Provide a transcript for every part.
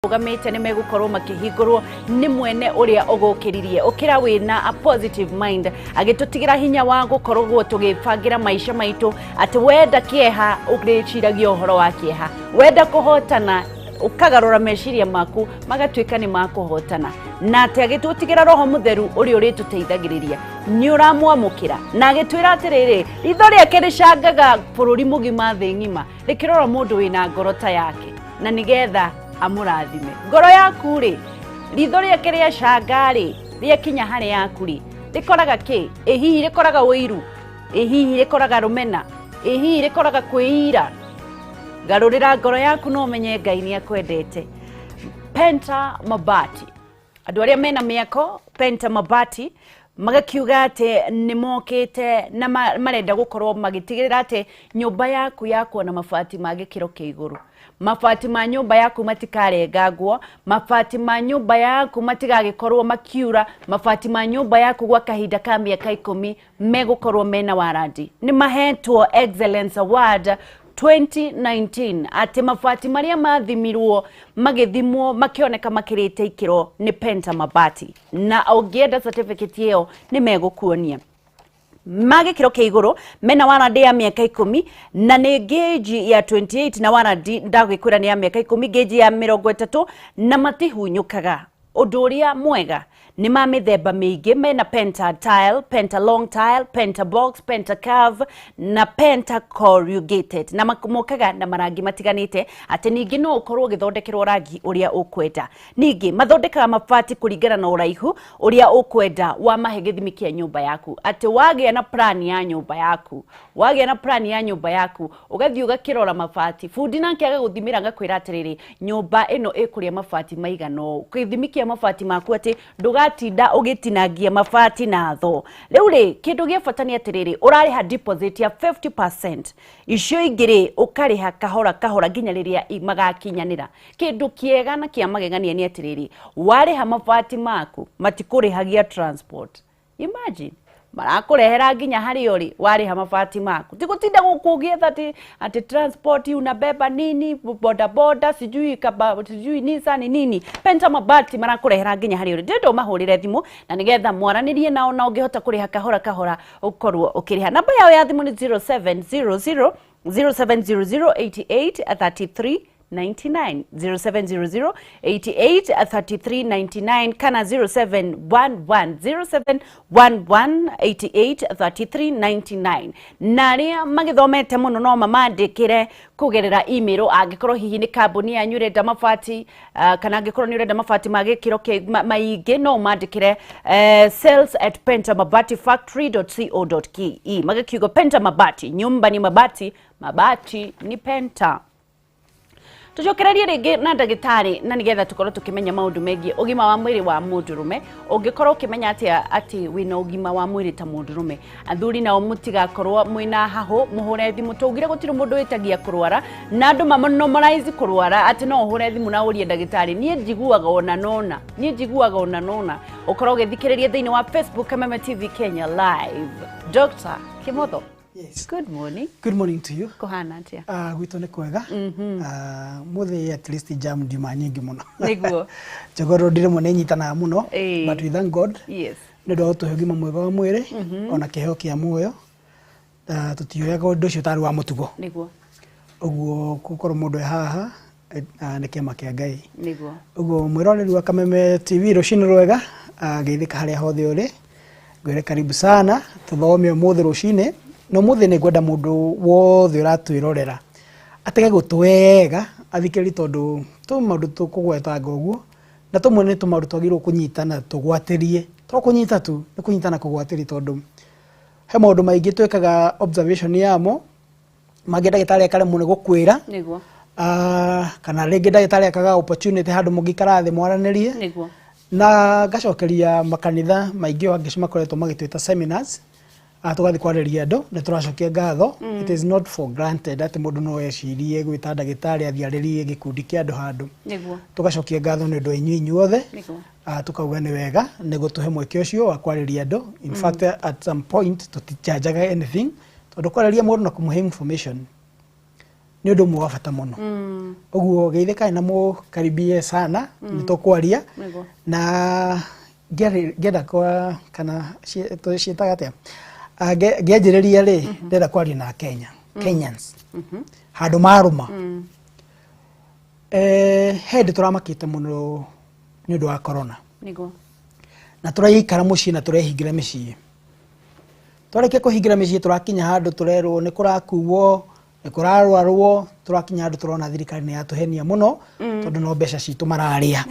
Rũgamĩte nĩ megũkorwo makĩhingũrwo nĩ mwene ũrĩa ũgũkĩririe ũkĩra wĩna a positive mind, agĩtũtigĩra hinya wa gũkorwo tũgĩbangĩra maica maitũ, atĩ wenda kĩeha ũrĩciragia ũhoro wa kĩeha, wenda kũhotana ũkagarũra meciria maku magatuĩka nĩ makũhotana, na atĩ agĩtũtigĩra Roho Mũtheru ũrĩa ũrĩtũteithagĩrĩria. Nĩ ũramwamũkĩra? Na agĩtwĩra atĩrĩrĩ, ritho rĩake rĩcangaga bũrũri mũgima, thĩ ng'ima, rĩkĩrora mũndũ wĩna ngoro ta yake na nĩgetha amũrathime. Ngoro yaku rĩ, ritho rĩake rĩacanga rĩ, rĩakinya harĩ yaku rĩ, rĩkoraga kĩ? Ĩ hihi rĩkoraga ũiru? Ĩ hihi rĩkoraga rũmena? Ĩ hihi rĩkoraga kwĩira? Garũrĩra ngoro yaku no ũmenye Ngai nĩ akwendete. Penta Mabati, andũ arĩa mena mĩako, Penta Mabati magakiuga atĩ nĩ mokĩte na marenda gũkorwo magĩtigĩrĩra atĩ nyũmba yaku yakwo na mabati ma gĩkĩro kĩa igũrũ. Mabati ma nyũmba yaku matikarengangwo, mabati ma nyũmba yaku matigagĩkorwo makiura, mabati ma nyũmba yaku gwa kahinda ka mĩaka 10 megũkorwo mena warranty. Nĩ mahetwo Excellence Award 2019, atĩ mabati marĩa mathimirwo, magĩthimwo, makĩoneka makĩrĩte ikĩro nĩ Penta Mabati, na ũngĩenda certificate ĩyo nĩ megũkuonia. Ma gĩkĩro kĩa igũrũ, mena warranty ya mĩaka 10, na nĩ gauge ya 28 na warranty ndagĩkwĩra nĩ ya mĩaka 10, gauge ya 30, na matihunyũkaga. Ũndũ ũrĩa mwega nĩ ma mĩthemba mĩingĩ mena: Penta Tile, Penta Long Tile, Penta Box, Penta Curve na Penta Corrugated, na mokaga na marangi matiganĩte, atĩ ningĩ no ũkorwo ũgĩthondekerwo rangi ũrĩa ũkwenda. Ningĩ mathondekaga mabati kũringana na ũraihu ũrĩa ũkwenda wamahe gĩthimi kĩa nyũmba yaku, atĩ wagĩa na plan ya nyũmba yaku, wagĩa na plan ya nyũmba yaku, ũgathiĩ ũgakĩrora mabati, bundi nake agagũthimĩra, agakwĩra atĩrĩrĩ, nyũmba ĩno ĩkũrĩa mabati maigana ũũ, gĩthimi kĩa mabati maku, atĩ ndũgatinda ũgĩtinangia mabati na thoo. Rĩu rĩ, kĩndũ gĩa bata nĩ atĩrĩrĩ, ũrarĩha deposit ya 50%, icio ingĩ rĩ, ũkarĩha kahora kahora nginya rĩrĩa magakinyanĩra. Kĩndũ kĩega na kĩa magegania nĩ atĩrĩrĩ, warĩha mabati maku matikũrĩhagia transport. Imagine, marakũrehera nginya harĩa ũrĩ warĩha mabati maku, ti gũtinda gũkũ ũgĩetha atĩ transport unabeba nini, boda boda, sijui kaba, sijui Nissan nini. Penta Mabati marakũrehera nginya harĩa ũrĩ. Ndĩrenda ũmahũrĩre thimũ na nĩgetha mwaranĩrie nao, na ũngĩhota kũrĩha kahora kahora ũkorwo ũkĩrĩha. Namba yao ya thimũ nĩ 0700 0700 88 33 99, 0700 88 33 99 kana 0711 0711 88 33 99. Na arĩa magĩthomete mũno no mamandĩkĩre kũgerera email, angĩkorwo hihi nĩ kambuni yanyu ĩrenda mabati, kana angĩkorwo nĩ ũrenda mabati ma gĩkĩro maingĩ, no ũmandĩkĩre sales@pentamabatifactory.co.ke. Magakiuga Penta Mabati, nyumba ni mabati, mabati ni Penta. Tucokererie rĩngĩ na ndagĩtarĩ na nĩgetha tũkorwo tũkĩmenya maũndũ megiĩ ũgima wa mwĩrĩ wa mũndũrũme. Ũngĩkorwo ũkĩmenya atĩa atĩ wĩna ũgima wa mwĩrĩ ta mũndũrũme? Athuri nao mũtigakorwo mwĩna hahũ, mũhũre thimũ. Twaugire gũtirĩ mũndũ wĩtagia kũrwara, na andũ manormalize kũrwara, atĩ no ũhũre thimũ na ũrie ndagĩtarĩ, niĩ njiguaga ona nona, niĩ njiguaga ona nona. Ũkorwo ũgĩthikĩrĩria thĩinĩ wa Facebook, Kameme TV Kenya live. Dr. Kimotho. Yes. Good morning. Good morning to you. Kũhana atĩa? Gwitũ nĩ kwega. Mũthĩ at least jam ndiuma nyingĩ mũno. Njogoro rĩmwe nĩ nyitanaga mũno. But we thank God nĩ ũndũ wa gũtũhe ũgima mwega wa mwĩrĩ ona kĩheo kĩa muoyo. Tũtioyaga ũndũ ũcio tarĩ wa mũtugo. Ũguo gũkorwo mũndũ e haha nĩ kĩama kĩa Ngai. Ũguo mwĩroreri wa Kameme TV, rũcinĩ rwega, geithĩka harĩa hothe ũrĩ. Ngwĩre karibu sana tũthome ũmũthĩ rũcinĩ, na ũmũthĩ nĩ ngwenda mũndũ wothe ũratwĩrorera atege gũtũ wega athikĩrĩrie, tondũ tũ maũndũ tũkũgwetanga ũguo na tũmwe nĩ tũmaũndũ twagĩrĩirwo kũnyita na tũgwatĩrie, to kũnyita tu, nĩ kũnyita na kũgwatĩria, tondũ he maũndũ maingĩ twĩkaga observation yamo, mangĩ ndagĩtarĩ akaremwo nĩ gũkwĩra. Ah, kana rĩngĩ ndagĩtarĩ akaga opportunity handũ mũngĩikara thĩ mwaranĩrie. Na ngacokeria makanitha maingĩ o angĩ makoretwo magĩtwĩta seminars, tũgathiĩ kwarĩria andũ, nĩ tũracokia ngatho. It is not for granted atĩ mũndũ no ecirie gwĩta ndagĩtarĩ athiĩ arĩrie gĩkundi kĩa andũ handũ. Tũgacokia ngatho nĩ ũndũ wa inyuĩ inyuothe. Tukauga nĩ wega nĩ gũtũhe mweke ũcio wa kwarĩria andũ. In fact, at some point tũtichanjaga anything, tondũ kwarĩria mũndũ na kũmũhe information Nĩ ũndũ ũmwe wa bata mũno. Ũguo geithĩkai na mũkaribie sana, nĩ tũkwaria. Na ngĩenda kwa kana ciĩtaga atĩa? Ngĩanjĩrĩria rĩ, ndĩrenda kwaria na Kenya, Kenyans. Handũ marũma. He hĩndĩ tũramakĩte mũno nĩ ũndũ wa corona. Na tũraikara mũciĩ na tũrehingĩra mĩciĩ. Twarĩkia kũhingĩra mĩciĩ tũrakinya handũ tũrerwo nĩ kũrakuo, nĩ kũrarwarwo, tũrakinya handũ tũrona thirikari nĩ yatũhenia mũno, tondũ no mbeca citũ mararĩa.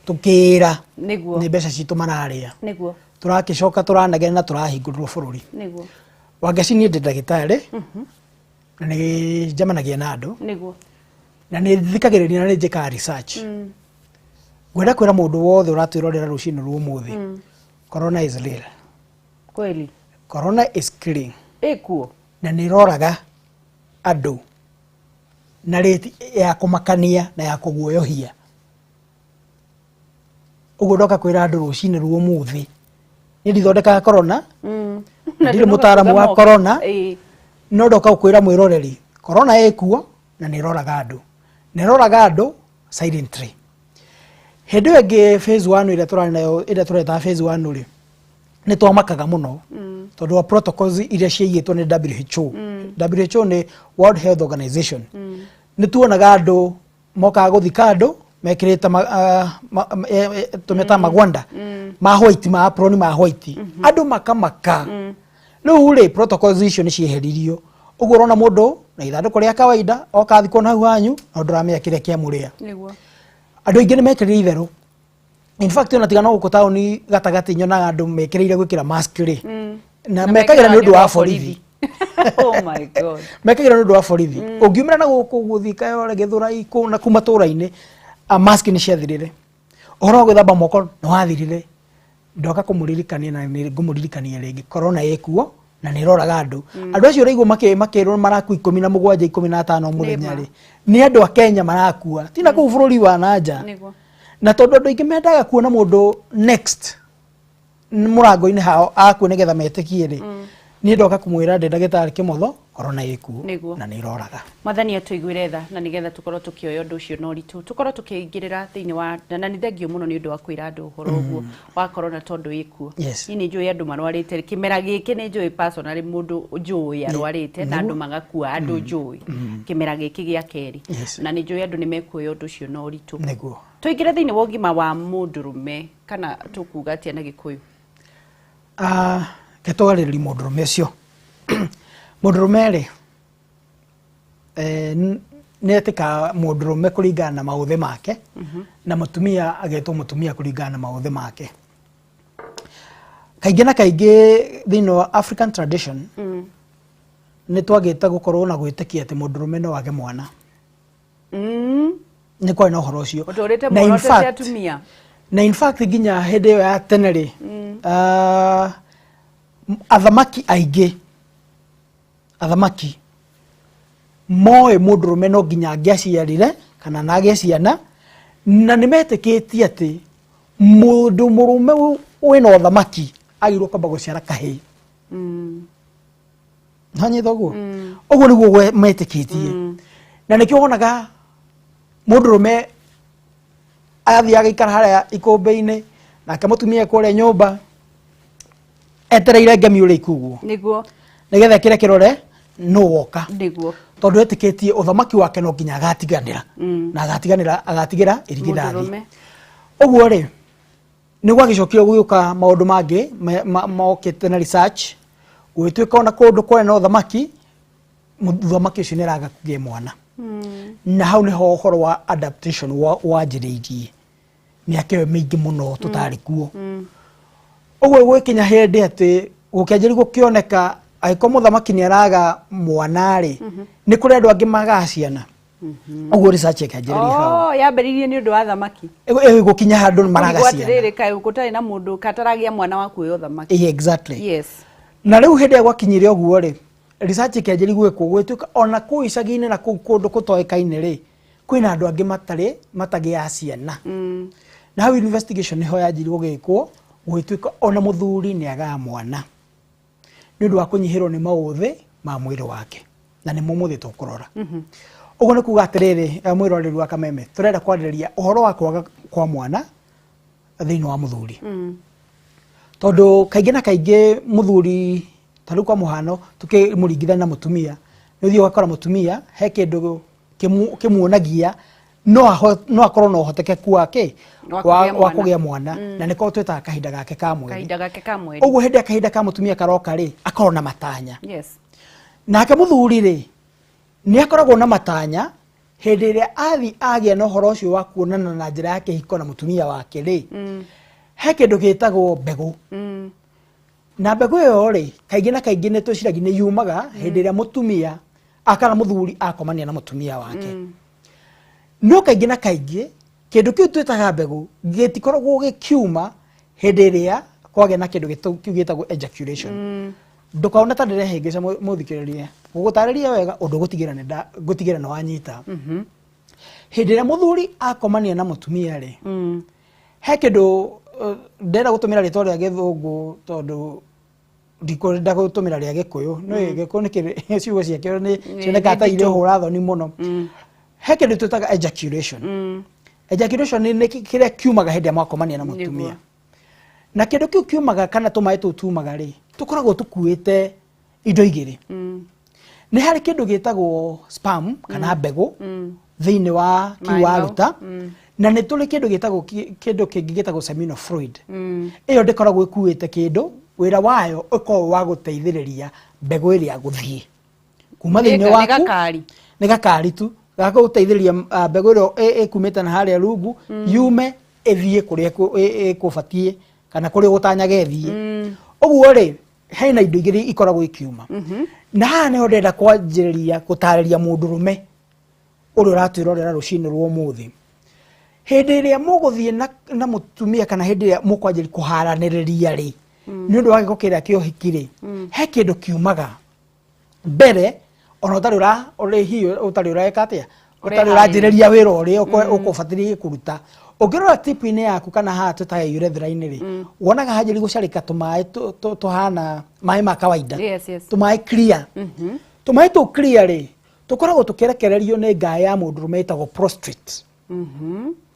Tũkĩra nĩ mbeca citũ mararĩa. Tũrakĩcoka tũranegena na tũrahingũrĩrwo bũrũri. Wangeci niĩ ndĩ ndagĩtarĩ, na nĩ njemanagia na andũ. Na nĩ thikagĩrĩria na nĩ njĩkaga research. Ngwenda kwĩra mũndũ wothe ũratwĩrorera rũcinĩ rwa ũmũthĩ, corona is real. Kweli. Corona is killing. Ĩkuo. Na nĩ ĩroraga andũ na rate ya kũmakania na ya kũguoyohia. Ũguo ndoka kwĩra andũ rũcinĩ rwa ũmũthĩ, niĩ ndithondekaga corona, ndirĩ mũtaaramu wa corona, no ndoka gũkwĩra mwĩroreri, corona ĩkuo na nĩ ĩroraga andũ. Na ĩroraga andũ silently. Hĩndĩ ĩyo ĩngĩ phase 1 ĩrĩa tũrarĩ nayo, ĩrĩa tũretaga phase 1 rĩ, nĩ twamakaga mũno tondũ wa protocols iria ciaigĩtwo nĩ WHO. WHO nĩ World Health Organization. Nĩ tuonaga andũ mokaga gũthika andũ mekĩrĩte tũmetaga magwanda ma white, ma apron ma white, andũ makamaka. Rĩu rĩ, protocols icio nĩ cieheririo. Ũguo ũrona mũndũ na ithandũkũ rĩa kawaida oka athikwo na hau hanyu, na ndũramenya kĩrĩa kĩamũrĩa. Andũ aingĩ nĩ mekĩrire itherũ. In fact, ona tiga no gũkũ taũni gatagatĩ nyonaga andũ mekĩrĩire gwĩkĩra mask rĩ, na mekagĩra nĩ ũndũ wa borithi. Oh my God. Mekagĩra nĩ ũndũ wa borithi. Ũngiumĩra na gũkũ ũguo Thika Yore, Gĩthũrai, kũu na kũu matũũra-inĩ, mask nĩ ciathirire. Ũhoro wa gwĩthamba moko nĩ wathirire. Ndoka kũmũririkania na nĩ ngũmũririkania rĩngĩ, corona ĩkuo na nĩ ĩroraga andũ. Andũ acio ũraigua makĩrwo marakua 17, 15 mũthenya rĩ, nĩ andũ a Kenya marakua, ti na kũu bũrũri wa na nja. Na tondũ andũ aingĩ mendaga kuona mũndũ next mũrango-inĩ hao akue nĩgetha metĩkie rĩ, niĩ ndoka kũmwĩra ndĩ ndagĩtarĩ Kĩmotho, corona ĩkuo na nĩ ĩroraga. Mwathani atũiguĩre tha na nĩgetha tũkorwo tũkĩoya ũndũ ũcio na ũritũ, tũkorwo tũkĩingĩrĩra thĩinĩ wa, na nĩ thengio mũno nĩ ũndũ wa kwĩra andũ ũhoro ũguo wa corona tondũ ĩkuo. Niĩ nĩ njũĩ andũ marwarĩte kĩmera gĩkĩ, nĩ njũĩ personally mũndũ njũĩ arwarĩte na andũ magakua, andũ njũĩ kĩmera gĩkĩ gĩa kerĩ. Na nĩ njũĩ andũ nĩ mekuoya ũndũ ũcio na ũritũ. Tũingĩre thĩinĩ wa ũgima wa mũndũrũme, kana tũkuga atĩa na Gĩkũyũ? Reke twarĩrĩrie mũndũrũme ũcio. Mũndũrũme rĩ, nĩ etĩkaga mũndũrũme kũringana na maũthĩ make, na mũtumia agetwo mũtumia kũringana na maũthĩ make. Kaingĩ na kaingĩ thĩinĩ wa African tradition, nĩ twagĩte gũkorwo na gwĩtĩkia atĩ mũndũrũme no age mwana. Nĩ kwarĩ na ũhoro ũcio. Ũtũrĩte mũno tũrĩ atumia. Na in fact nginya hĩndĩ ĩyo ya tene rĩ, athamaki aingĩ, athamaki moĩ mũndũrũme no nginya angĩaciarire kana na agĩe ciana, na nĩ metĩkĩtie atĩ mũndũ mũrũme wĩna ũthamaki agĩrĩirwo kwamba gũciara kahĩĩ. Nanyita ũguo? Ũguo nĩguo metĩkĩtie. Na nĩkĩo wonaga mũndũrũme athiĩ agĩikara harĩa ikũmbĩ-inĩ, nake mũtumia kũrĩa nyũmba etereire ngemi ũrĩa ikuguo. Nĩgetha kĩrĩa kĩrore nũ woka. Tondũ etĩkĩtie ũthamaki wake no nginya agatiganĩra. Na agatigĩra irigithathi. Mũndũrũme. Ũguo rĩ, nĩ gwagĩcokire gũgĩũka maũndũ mangĩ mokĩte na research, gũgĩtuĩka ona kũndũ kwarĩ na ũthamaki, mũthamaki ũcio nĩ araga kũgĩa mwana. Na hau nĩho ũhoro wa adaptation wanjĩrĩirie mĩaka ĩyo mĩingĩ mũno tũtarĩ kuo. Ũguo gwĩkinya hĩndĩ atĩ gũkĩanjĩrĩria gũkĩoneka angĩkorwo mũthamaki nĩ araga mwana rĩ, nĩ kũrĩ andũ angĩ magaga ciana. Ũguo research ĩkĩanjĩrĩria hau. Oh, yambĩrĩirie nĩ ũndũ wa thamaki. Gũkinya handũ maraga Ũguo ciana. atĩrĩrĩ, kaĩ gũtarĩ na mũndũ kataragĩa mwana wa kuoya ũthamaki. Exactly. Yes. Na rĩu hĩndĩ ĩrĩa gwakinyire ũguo rĩ, research ĩkĩanjĩrĩria gwĩkwo, gwĩtuĩka ona kũu icagi-inĩ na kũu kũndũ gũtoĩkaine rĩ, kwĩna andũ angĩ matagĩaga ciana. Na hau investigation nĩho yanjirie gũgĩkwo, gũgĩtuĩka ona mũthuri nĩ agaga mwana nĩ ũndũ wa kũnyihĩrwo nĩ maũthĩ ma mwĩrĩ wake. Na nĩmo mũthĩ tũkũrora. Ũguo nĩ kuga atĩrĩrĩ, mwĩroreri wa Kameme, tũrenda kwarĩrĩria ũhoro wa kwaga kwa mwana thĩinĩ wa mũthuri. Tondũ kaingĩ na kaingĩ mũthuri, ta rĩu kwa mũhano tũkĩmũringithania na mũtumia, nĩ ũthiĩ ũgakora mũtumia he kĩndũ kĩmuonagia no akorwo na ũhotekeku wa kĩ? Wa kũgĩa Wa mwana. kũgĩa mwana. Na nĩko twĩtaga kahinda gake ka mweri. Kahinda gake ka mweri. Ũguo hĩndĩ ya kahinda ka mũtumia karoka rĩ, akorwo na matanya. Nake mũthuri rĩ, nĩ akoragwo na matanya hĩndĩ ĩrĩa athi agĩa na ũhoro ũcio wa kuonana na njĩra ya kĩhiko na mũtumia wake rĩ, he kĩndũ gĩtagwo mbegũ. Na mbegũ ĩyo rĩ, kaingĩ na kaingĩ nĩ twĩciragia nĩ yumaga hĩndĩ ĩrĩa mũtumia kana mũthuri akomania na mũtumia wake. No kaingĩ na kaingĩ kĩndũ kĩu twĩtaga mbegũ gĩtikoragwo gĩkiuma hĩndĩ ĩrĩa kwagĩa na kĩndũ kĩu gĩtagwo ejaculation. Ndũkaone ta ndĩrehĩngĩca mũthikĩrĩria, gũgũtarĩria wega ũndũ gũtigĩra nĩ ngũtigĩra nĩ wanyita. Hĩndĩ ĩrĩa mũthuri akomania na mũtumia rĩ, he kĩndũ ndĩrenda gũtũmĩra rĩtwa rĩa gĩthũngũ tondũ ndikwenda gũtũmĩra rĩa gĩkũyũ. Nĩ gĩkũyũ nĩ kĩrĩ ciugo ciakĩo nĩ cionekaga ta irĩ hũra thoni mũno. He kĩndũ twĩtaga ejaculation. Ejaculation nĩ kĩrĩa kiumaga hĩndĩ ĩrĩa mwakomania na mũtumia. Na kĩndũ kĩu kiumaga kana tũmaĩ tũu tumaga rĩ, tũkoragwo tũkuĩte indo igĩrĩ. Nĩ harĩ kĩndũ gĩtagwo sperm kana mbegũ thĩinĩ wa kĩu Maĩ mau. waruta. Na nĩ tũrĩ kĩndũ gĩtagwo kĩndũ kĩngĩ gĩtagwo seminal fluid. Ĩyo ndĩkoragwo ĩkuĩte kĩndũ, wĩra wayo ũkoragwo wa gũteithĩrĩria mbegũ ĩrĩa gũthiĩ kuma Nĩ thĩinĩ waku. gakari. Nĩ gakari tu gagũteithĩrĩria, mbegũ ĩrĩa ĩkumĩte na harĩa rungu yume ĩthiĩ kũrĩa ĩkũbatiĩ kana kũrĩa ũgũtanyaga ĩthiĩ. Ũguo rĩ, hena indo igĩrĩ ikoragwo ikiuma. Na haha nĩho ndĩrenda kwanjĩrĩria gũtarĩria mũndũrũme ũrĩa ũratwĩrorera rũcinĩ rwa ũmũthĩ. Hĩndĩ ĩrĩa mũgũthiĩ na mũtumia kana hĩndĩ ĩrĩa mũkwanjĩrĩria kũharanĩrĩria rĩ, nĩ ũndũ wa gĩko kĩrĩa kĩa ũhiki rĩ, he kĩndũ kiumaga mbere ona ũtarĩ ũra, ũrĩ hihi ũtarĩ ũreka atĩa, ũtarĩ ũranjĩrĩria wĩra ũrĩa ũkũbatirie kũruta. Ũngĩrora tip-inĩ yaku kana haha twĩtaga urethra-inĩ rĩ, wonaga hanjĩrĩria gũcarĩka tũmaĩ tũhana maĩ ma kawaida. Yes, yes. Tũmaĩ clear. Tũmaĩ tũu clear rĩ, tũkoragwo tũkĩrekererio nĩ ngaĩ ya mũndũrũme ĩtagwo prostate.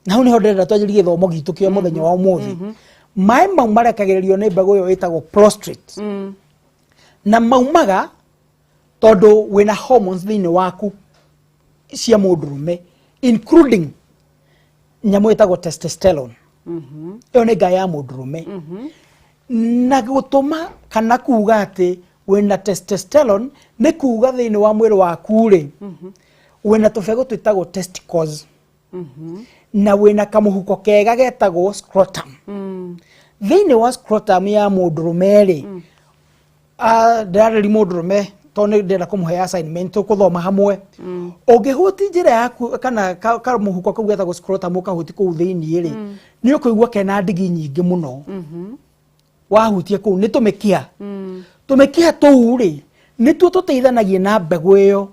Na hau nĩho ndĩrenda twanjĩrĩrie gĩthomo gitũ kĩa mũthenya wa ũmũthĩ. Maĩ mau marekagĩrĩrio nĩ mbegũ ĩyo ĩtagwo prostate. Na maumaga tondũ wĩna hormones thĩinĩ waku cia mũndũrũme, including nyamũ ĩtagwo testosterone. Ĩyo nĩ ngaĩ ya mũndũrũme. Na gũtũma kana kuga atĩ wĩna testosterone nĩ kuga thĩinĩ wa mwĩrĩ waku rĩ, wĩna tũbegũ twĩtagwo testicles. Na wĩna kamũhuko kega getagwo scrotum. Thĩinĩ wa scrotum ya mũndũrũme rĩ, ndĩrarĩria mũndũrũme tondũ nĩ ndĩrenda kũmũhe assignment tũkũthoma hamwe. Ũngĩhuti njĩra yaku kana kamũhuko kau getagwo scrotum ũkahuti kũu thĩinĩ rĩ, nĩ ũkũigua kena ndigi nyingĩ mũno. Wahutia kũu nĩ tũmĩkiha. Tũmĩkiha tũu rĩ, nĩtuo tũteithanagia na mbegũ ĩyo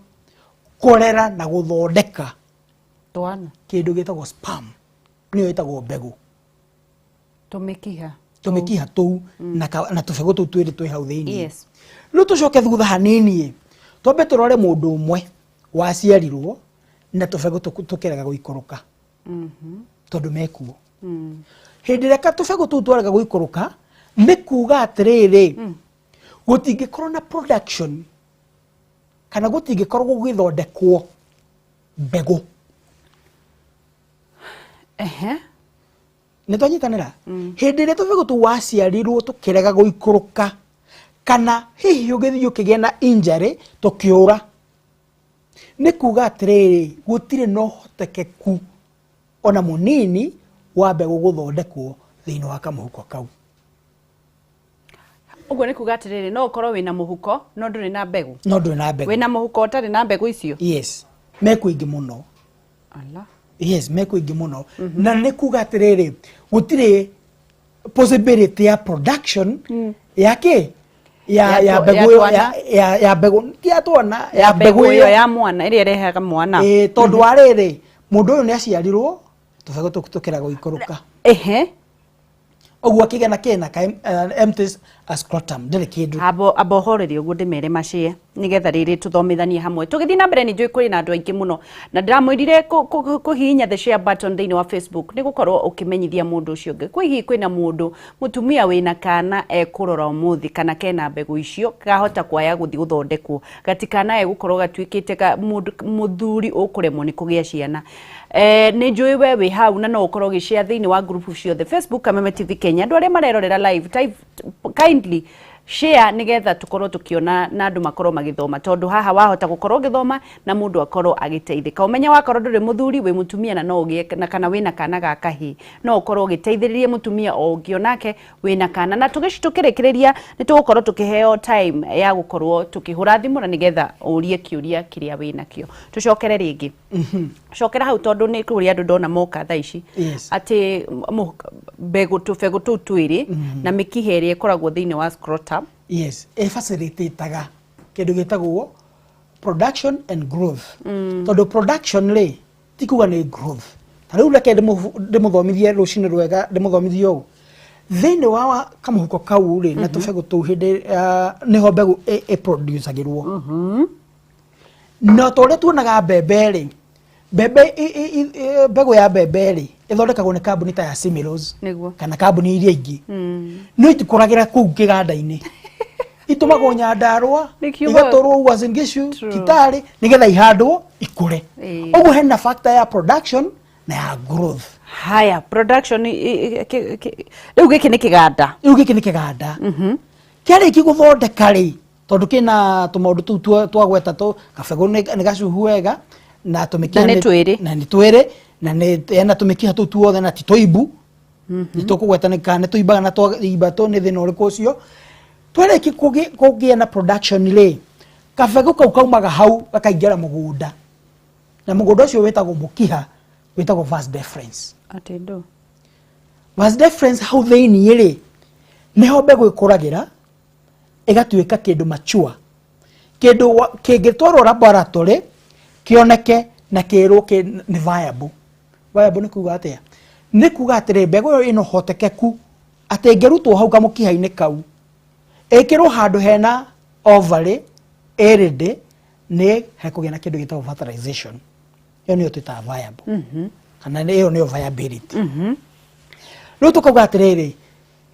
kũrera na gũthondeka twana kĩndũ gĩtagwo sperm, nĩyo ĩtagwo mbegũ. Tũmĩkiha. Tũmĩkiha tũu na tũbegũ tũu twĩrĩ twĩ hau thĩinĩ. Yes. Rĩu tũcoke thutha hanini, twambe tũrore mũndũ ũmwe waciarirwo na tũbegũ tũkĩrega gũikũrũka. Tondũ mekuo. Hĩndĩ ĩrĩa tũbegũ tũu twarega gũikũrũka, nĩ kuga atĩrĩrĩ, gũtingĩkorwo na production kana gũtingĩkorwo gũgĩthondekwo mbegũ. Nĩ twanyitanĩra? Hĩndĩ ĩrĩa tũbegũ tũu waciarirwo tũkĩrega gũikũrũka, kana hihi ũgĩthiĩ ũkĩgĩa na injury tũkĩũra, nĩ kuga atĩrĩrĩ, gũtirĩ na ũhotekeku ona mũnini wa mbegũ gũthondekwo thĩinĩ wa kamũhuko kau. Ũguo nĩ kuga atĩrĩrĩ, no ũkorwo wĩna mũhuko no ndũrĩ na mbegũ. No ndũrĩ na mbegũ. Wĩna mũhuko ũtarĩ na mbegũ icio? Yes, mekuo ingĩ mũno. Ala. Yes, mekuo ingĩ mũno. Na nĩ kuga atĩrĩrĩ, gũtirĩ possibility ya production ya kĩ? Ya, Ya ya mbegũ ya ĩyo, twana. ya, ya, ya mbegũ, ti ya twana, ya Ya mbegũ mbegũ ĩyo ĩyo. ya mwana, ĩrĩa ĩrehaga mwana. Tondũ wa rĩrĩ, mũndũ ũyũ nĩ aciarirwo, tũbegũ tũu tũkĩrega gũikũrũka. Ũguo akĩgĩa na kĩna ka empty scrotum, ndĩrĩ kĩndũ. Abo, abo horerie ũguo ndĩmere macie. Nigetha rĩrĩ tũthomithanie hamwe tũgĩthiĩ na mbere. Nĩ njũĩ kũrĩ na andũ aingĩ mũno na ndĩramwĩrire kũhihinya the share button thĩinĩ wa Facebook nĩ gũkorwo ũkĩmenyithia mũndũ ũcio ũngĩ. Kwĩ hihi kwĩna mũndũ mũtumia wĩna kana ekũrora ũmũthĩ kana kena mbegũ icio kahota kwaya gũthiĩ gũthondekwo gatikanae gũkorwo gatuĩkĩte ka mũndũ mũthuri ũkũremwo nĩ kũgĩa ciana. Nĩ njũĩ we wĩ hau na no ũkorwo ũgĩshare thĩinĩ wa group ciothe, Facebook Kameme TV Kenya. Andũ arĩa marerorera live, type, kindly share nigetha tukorwo tukiona na andu makorwo magithoma, tondu haha wahota gukorwo ugithoma na mundu akorwo agiteithika. Umenye wakorwo nduri muthuri, wi mutumia na no ugie na kana wina kana ga kahii, no ukorwo ugiteithiriria mutumia o ungi onake wina kana. Na tukirikiria ni tugukorwo tukiheo time ya gukorwo tukihura thimu na nigetha urie kiuria kiria wina kio. Tucokere ringi, cokera hau, tondu ni kuri andu ndona moka thaa ici. Ati mbegũ, tũbegũ tũu twĩrĩ na mĩkiha ĩrĩa ĩkoragwo thĩinĩ wa scrotum. Yes, ĩfacilitataga kĩndũ gĩtagwo production and growth, tondũ production rĩ ti kuga nĩ growth. Ta rĩu reke ndĩmũthomithie rũcinĩ rwega, ndĩmũthomithie ũũ: thĩinĩ wa kamũhuko kau rĩ na tũbegũ tũu, hĩndĩ nĩho mbegũ ĩproducagĩrwo. Na ta ũrĩa tuonaga mbembe rĩ, mbembe mbegũ ya mbembe rĩ ĩthondekagwo nĩ kambuni ta ya Similos kana kambuni iria ingĩ, no itikũragĩra kũu kĩganda-inĩ, itũmagwo Nyandarũa, igatwarwo Uasin Gishu, Kitale, nĩgetha ihandwo ikũre. Ũguo hena factor ya production na ya growth. Haya, production rĩu gĩkĩ nĩ kĩganda. Rĩu gĩkĩ nĩ kĩganda kĩarĩki gũthondeka rĩ, tondũ kĩna tũmaũndũ tũu twagweta tũ kabegũ nĩ gacuhu wega na tũmĩkiha. Na nĩ twĩrĩ. Na nĩ twĩrĩ na nĩ ena tũmĩkiha tũu tuothe na ti tũimbu. Nĩ tũkũgweta nĩ kana nĩ tũimbaga na twaimba tũ nĩ thĩna ũrĩkũ ũcio. Twarĩki kũgĩa na production rĩ, kabegũ kau kaumaga hau gakaingĩra mũgũnda, na mũgũnda ũcio wĩtagwo mũkiha, wĩtagwo vas deferens. Atĩ ndũ? Vas deferens hau thĩiniĩ rĩ, nĩho mbegũ ĩkũragĩra ĩgatuĩka kĩndũ mature, kĩndũ kĩngĩtwarwo laboratory kĩoneke na kĩrwo nĩ viable. Viable nĩ kuga atĩa? Nĩ kuga atĩrĩ, mbegũ ĩyo ĩna ũhotekeku atĩ ĩngĩrutwo hau kamũkiha-inĩ kau ĩkĩrwo handũ hena ovary ĩrĩndĩ, nĩ hekũgĩa na kĩndũ gĩtagwo fertilization. Ĩyo nĩyo twĩtaga viable, kana ĩyo nĩyo viability. Rĩu tũkauga atĩrĩrĩ,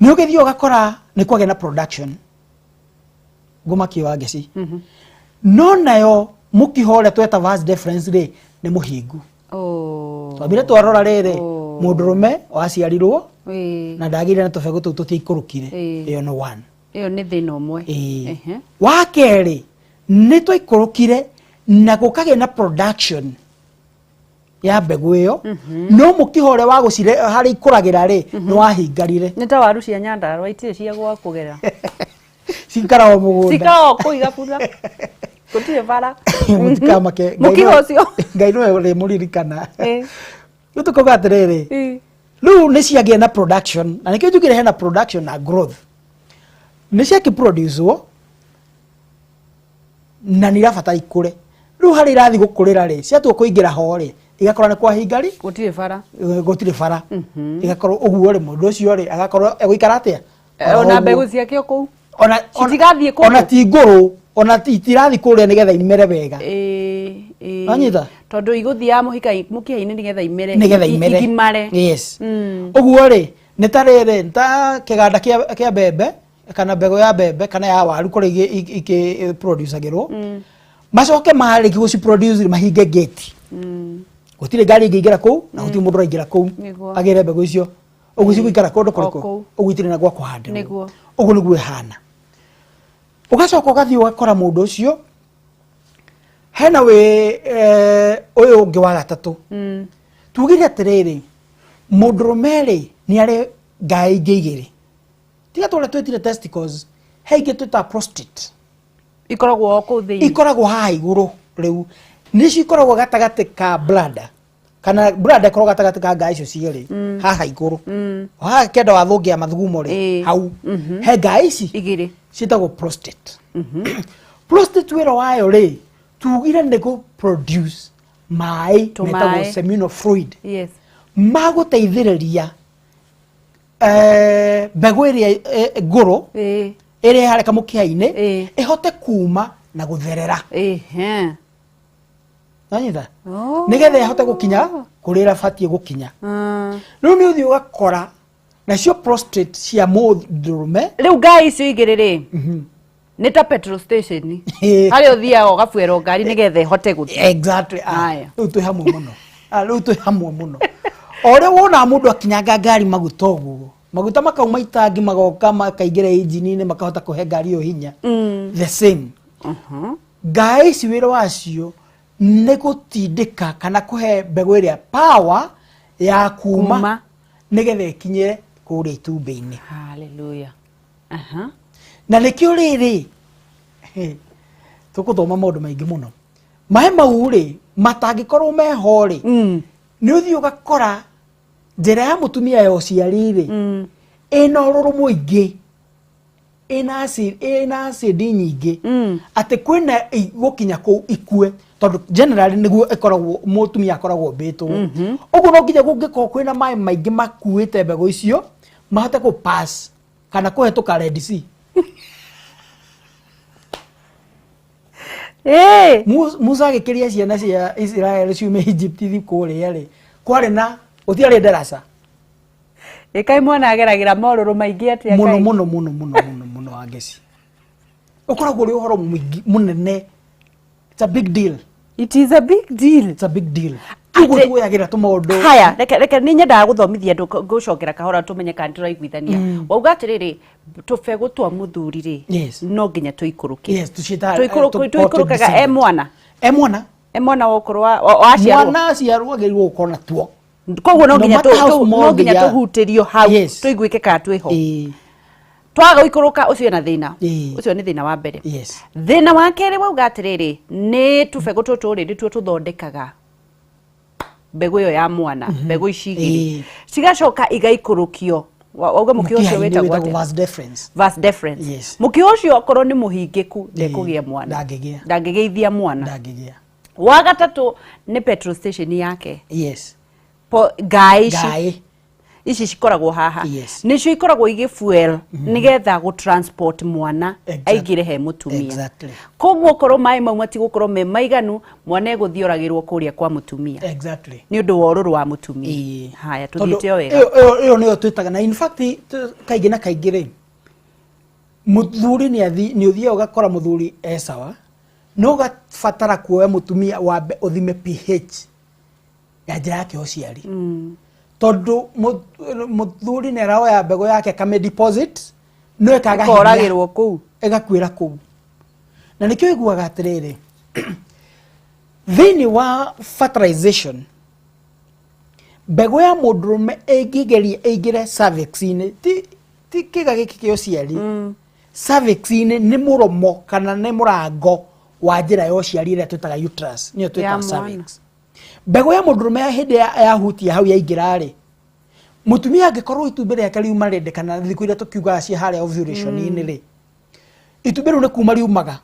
nĩ ũgĩthiĩ ũgakora nĩ kwagĩa na production ngũmakio wa ngeci, no nayo mũkiha ũrĩa tweta vas deferens rĩ nĩ mũhingu. Twambire twarora rĩrĩ, mũndũrũme waciarirwo na ndagĩire na tũbegũ tũu tũtiaikũrũkire. Ĩyo nĩ one. Ĩyo nĩ thĩna ũmwe. Wa kerĩ, nĩ twaikũrũkire na gũkagĩa na production ya mbegũ ĩyo, no mũkiha ũrĩa wa gũcire harĩa ikũragĩra rĩ nĩ wahingarire. Nĩ ta waru cia Nyandarũa, itirĩ cia gwa kũgera. Cikara o mũgũnda. Cikara o kũu igabutha, gũtirĩ bara. Mũtikamake. Mũkiha ũcio. Ngai nĩwe ũrĩmũririkana. Rĩu tũkauga atĩrĩrĩ, rĩu nĩ ciagĩa na production, na nĩkĩo njugire hena production na growth. Nĩ ciakĩproducewo na nĩ irabatara ikũre. Rĩu harĩa irathiĩ gũkũrĩra rĩ, ciatua kũingĩra ho rĩ, igakora nĩ kwahingari. Gũtirĩ bara. Gũtirĩ bara. Igakorwo ũguo rĩ, mũndũ ũcio rĩ agakorwo egũikara atĩa? Ona mbegũ ciake o kũu. Ona Citigathiĩ kũndũ. Ona ti ngũrũ, ona itirathiĩ kũrĩa nĩgetha imere wega. Wanyita? Tondũ igũthiaga mũkiha-inĩ nĩgetha imere. Nĩgetha imere. Igimare. Yes. Ũguo rĩ, nĩ ta rĩrĩ, nĩ ta kĩganda kĩa mbembe kana mbegũ ya mbembe kana ya waru kũrĩa ikĩ producagĩrwo, macoke marĩki gũciproduce mahinge gate. Gũtirĩ ngari ĩngĩingĩra kũu na gũtirĩ mũndũ ũraingĩra kũu agĩre mbegũ icio. Ũguo cigũikara kũndũ O kũrĩkũ? Kũu. Ũguo itirĩ na gwa kũhandĩrwo. Ũguo nĩguo ĩhana. Ũgacoka ũgathiĩ ũgakora mũndũ ũcio hena wĩ ũyũ ũngĩ wa gatatũ. Tugire atĩrĩrĩ, mũndũrũme rĩ nĩ arĩ ngaĩ ingĩ igĩrĩ tiga tũrĩa twĩtire testicles, he ingĩ twĩtaga prostate. Ikoragwo o kũu thĩinĩ. Ikoragwo haha igũrũ. Rĩu nĩcio ikoragwo gatagatĩ ka bladder, kana bladder ĩkoragwo gatagatĩ ka ngaĩ icio cierĩ haha igũrũ. Haha kĩanda wa thũngĩ ya mathugumo rĩ, hau he ngaĩ ici igĩrĩ ciĩtagwo prostate. Prostate wĩra wayo rĩ, tugire nĩ gũ produce maĩ Tũmaĩ. metagwo seminal fluid magũteithĩrĩria mbegũ ĩrĩa ngũrũ ĩrĩa harĩa kamũkiha-inĩ ĩhote kuma Na gũtherera. Nanyita? Nĩgetha ĩhote gũkinya kũrĩa ĩrabatiĩ gũkinya. Rĩu nĩ ũthiĩ ũgakora nacio prostate cia mũndũrũme. Rĩu ngai icio igĩrĩ rĩ, nĩ ta petrol station harĩa ũthiaga ũgabuĩrwo ngari nĩgetha ĩhote gũthiĩ. Exactly. Rĩu twĩ hamwe mũno. Rĩu twĩ hamwe mũno. O ũrĩa wonaga mũndũ akinyanga ngari maguta ũguo, maguta makauma itangi magoka makaingĩra injini-inĩ makahota kũhe ngari ĩyo hinya. The same. Ngai ici wĩra wacio nĩ gũtindĩka kana kũhe mbegũ ĩrĩa power ya kuma nĩgetha ĩkinyĩre kũrĩa itumbĩ-inĩ. Hallelujah. Na nĩkĩo rĩrĩ tũkũthoma maũndũ maingĩ mũno. Maĩ mau rĩ matangĩkorwo meho rĩ, nĩ ũthiĩ ũgakora njĩra ya mũtumia ya ũciari rĩ ĩna ũrũrũ mũingĩ, ĩna acid nyingĩ, atĩ kwĩna gũkinya kũu ikue, tondũ generally nĩguo ĩkoragwo mũtumia akoragwo mbĩtwo. Ũguo no nginya kũngĩkorwo kwĩna maĩ maingĩ makuĩte mbegũ icio mahote kũ pass kana kũhetũka Red Sea. Musa agĩkĩria ciana cia Israel ciume Egypt ithiĩ kũrĩa rĩ, kwarĩ na gũtiarĩ ndaraca. Ĩkai mwana ageragĩra morũrũ maingĩ atĩa Mũno mũno mũno mũno mũno mũno Wangeci. Ũkoragwo ũrĩ ũhoro mũingĩ mũnene. It's a big deal. It is a big deal. It's a big deal. Ũguo tuoyagĩra tũmaũndũ. Haya, reke nĩ nyendaga gũthomithia andũ, ngũcokera kahora tũmenye kana tũraiguithania. Wauga atĩrĩrĩ, tũbegũ twa mũthuri rĩ, no nginya tũikũrũke. Yes, tũciĩtaga, Tũikũrũkaga e mwana. E mwana. E mwana wa ũkũrũ wa aciarwo. Mwana aciarwo agĩrĩirwo gũkorwo na tuo. Koguo no nginya tũhutĩrio hau, tũiguĩke kana twĩho. Twaga gũikũrũka ũcio na thĩna. Ũcio nĩ thĩna wa mbere. Thĩna wa kerĩ wauga atĩrĩrĩ, nĩ tũbegũ tũtũ rĩ, nĩtuo tũthondekaga mbegũ ĩyo ya mwana, mbegũ ici igĩrĩ. Cigacoka igaikũrũkio. Wauga mũkĩo ũcio wĩtagwo atĩa? Vas deferens. Vas deferens. Mũkĩo ũcio okorwo nĩ mũhingĩku ndekũgĩa mwana. Ndangĩgĩithia mwana. Ndangĩgĩa. Wa gatatũ nĩ petrol station yake. Ngai ici. Ici cikoragwo haha. Nĩcio ikoragwo igĩ fuel nĩgetha gũ transport mwana aingĩre he mũtumia. Koguo okorwo maĩ mau matigũkorwo me maiganu, mwana egũthiĩ oragĩrwo kũrĩa kwa mũtumia. Nĩ ũndũ wa ũrũrũ wa mũtumia. Haya, tũthiĩte o wega. Ĩyo nĩyo twĩtaga, na in fact kaingĩ na kaingĩ rĩ, mũthuri nĩ ũthiaga ũgakora mũthuri e sawa, no ũgabatara kuoya mũtumia wambe ũthime pH ya njĩra yake ya ũciari. Tondũ mũthuri nĩ aroya mbegũ yake akame deposit, no ĩkaga hinya. Ĩkoragĩrwo kũu. Ĩgakuĩra kũu. Na nĩkĩo ũiguaga atĩrĩrĩ, thĩinĩ wa fertilization, mbegũ ya mũndũrũme ĩngĩgeria ĩingĩre cervix-inĩ, ti kĩga gĩkĩ kĩa ũciari. Cervix-inĩ nĩ mũromo kana nĩ mũrango wa njĩra ya ũciari ĩrĩa twĩtaga uterus, nĩyo twĩtaga Ya mwana. cervix. Mbegũ ya mũndũrũme ya hĩndĩ yahutia hau yaingĩra rĩ, mũtumia angĩkorwo itumbĩ rĩake riuma rĩndĩ kana thikũ iria tũkiugaga cia harĩa ovulation-inĩ rĩ, itumbĩ rĩu nĩ kuma riumaga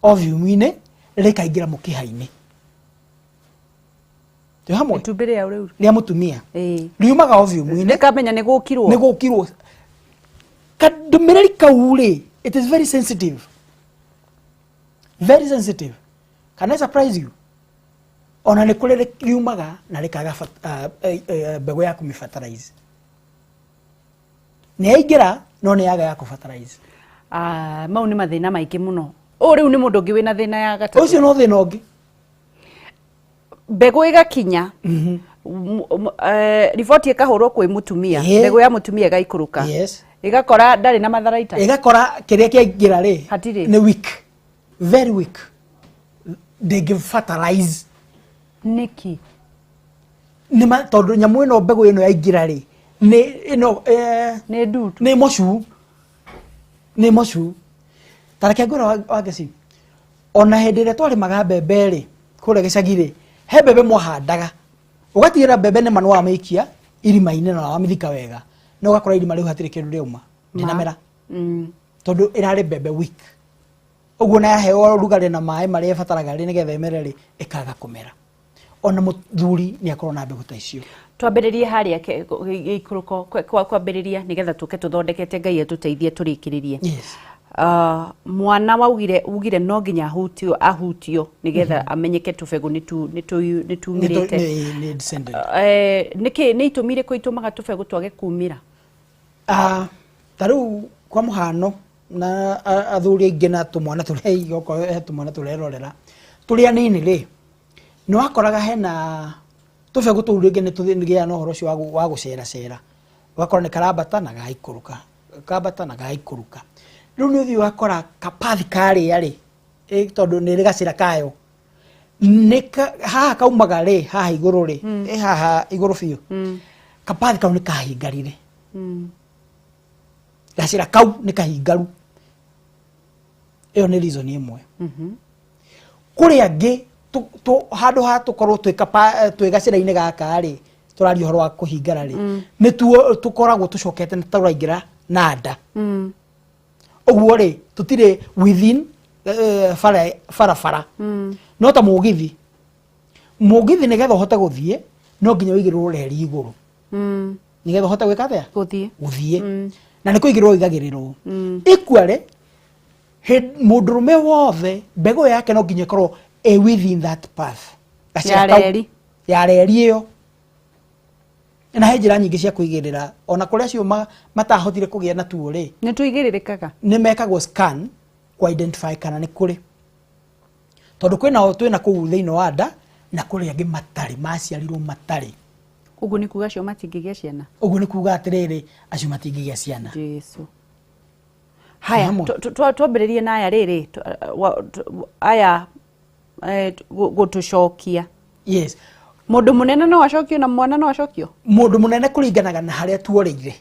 ovum-inĩ rĩkaingĩra mũkiha-inĩ. Twĩ hamwe? Itumbĩ rĩa rĩu. Rĩa mũtumia. Riumaga ovum-inĩ. Rĩkamenya nĩ gũkirwo. Nĩ gũkirwo. Kandũmĩrĩri kau rĩ, it is very sensitive. Very sensitive. Can I surprise you? Ona nĩ kũrĩ riumaga na rĩkaga mbegũ ya kũmĩ-fertilize. Nĩ yaingĩra, no nĩ yaga ya kũ-fertilize. Mau nĩ mathĩna maingĩ mũno. Ũyũ rĩu nĩ mũndũ ũngĩ wĩna thĩna ya gatatũ. Ũcio no thĩna ũngĩ. Mbegũ ĩgakinya, riboti ĩkahũrwo kwĩ mũtumia, mbegũ ya mũtumia ĩgaikũrũka. Ĩgakora ndarĩ na matharaita. Ĩgakora kĩrĩa kĩaingĩra rĩ, Hatirĩ. nĩ weak. Very weak. Ndĩngĩ fertilize. Nĩkĩ? Nĩ ma, tondũ nyamũ ĩno mbegũ ĩno yaingĩra rĩ, nĩ ĩno, Nĩ ndutu. Nĩ mocu. Nĩ mocu. Ta reke ngwĩre Wangeci, ona hĩndĩ ĩrĩa twarĩmaga mbembe rĩ, kũrĩa gĩcagi rĩ, he mbembe mwahandaga. Ũgatigĩrĩra mbembe nĩ ma nĩwamĩikia irima-inĩ na wamĩthika wega. Na ũgakora irima rĩu hatirĩ kĩndũ rĩauma. Ndĩnamera. Tondũ ĩrarĩ mbembe weak. Ũguo na yaheo ũrugarĩ na maĩ marĩa ĩbataraga rĩ, nĩgetha ĩmere rĩ, ĩkaga kũmera. Ona mũthuri nĩ akorwo na mbegũ ta icio. Twambĩrĩrie harĩa gĩikũrũko kwambĩrĩria nĩgetha tũke tũthondekete Ngai atũteithie tũrĩkĩrĩrie. Mwana waugire ugire no nginya ahutio ahutio nigetha amenyeke tũbegũ nĩ tumĩrĩte. Nĩ descended. Nĩkĩ nĩ itũmi irĩkũ itũmaga tũbegũ twage kumĩra? Ta rĩu kwa mũhano na athuri aingĩ na tũmwana tũrĩa okorwo he tũmwana tũrerorera tũrĩ anini rĩ, nĩ wakoraga hena tũbegũ tũu rĩngĩ nĩ tũgĩaga na ũhoro ũcio wa gũceracera, ũgakora nĩ karambata na gaikũrũka, kambata na gaikũrũka. Rĩu nĩ ũthiĩ ũgakora kapathi karĩa rĩ, tondũ nĩ ĩrĩ gacĩra kayo, haha kaumaga rĩ, haha igũrũ rĩ, haha igũrũ biũ, kapathi kau nĩ kahingarire. Gacĩra kau nĩ kahingaru. Ĩyo nĩ reason ĩmwe. Kũrĩ angĩ handũ ha tũkorwo twĩ gacĩra-inĩ gaka rĩ, tũraria ũhoro wa kũhingara rĩ, nĩ tuo tũkoragwo tũcokete na tũraingĩra na nda. Ũguo rĩ, tũtirĩ within barabara. No ta mũgithi, mũgithi nĩgetha ũhote gũthiĩ no nginya ũigĩrĩrwo reri igũrũ. Nĩgetha ũhote gwĩka atĩa? Gũthiĩ. Gũthiĩ. Na nĩ kũigĩrĩrwo ũigagĩrĩrwo. Equally, mũndũrũme wothe mbegũ yake no nginya ĩkorwo ĩ within that path. Gacĩra Ya kau. reri. Ya reri ĩyo. Na he njĩra nyingĩ cia kũigĩrĩra, ona kũrĩa acio matahotire kũgĩa na tuo rĩ, Nĩ tũigĩrĩrĩkaga. Nĩ mekagwo scan ku identify kana nĩ kũrĩ, tondũ kwĩna twĩna kũu thĩinĩ wa nda na kũrĩ angĩ matarĩ, maciarirwo matarĩ. Ũguo nĩ kuga acio matingĩgĩa ciana? Ũguo nĩ kuga atĩrĩrĩ, acio matingĩgĩa ciana. Jesu. Haya, Hamwe. Twambĩrĩrie na aya rĩrĩ, aya gũtũcokia. Yes. Mũndũ mũnene no acokio na mwana no acokio? Mũndũ mũnene kũringanaga na harĩa tuoreire,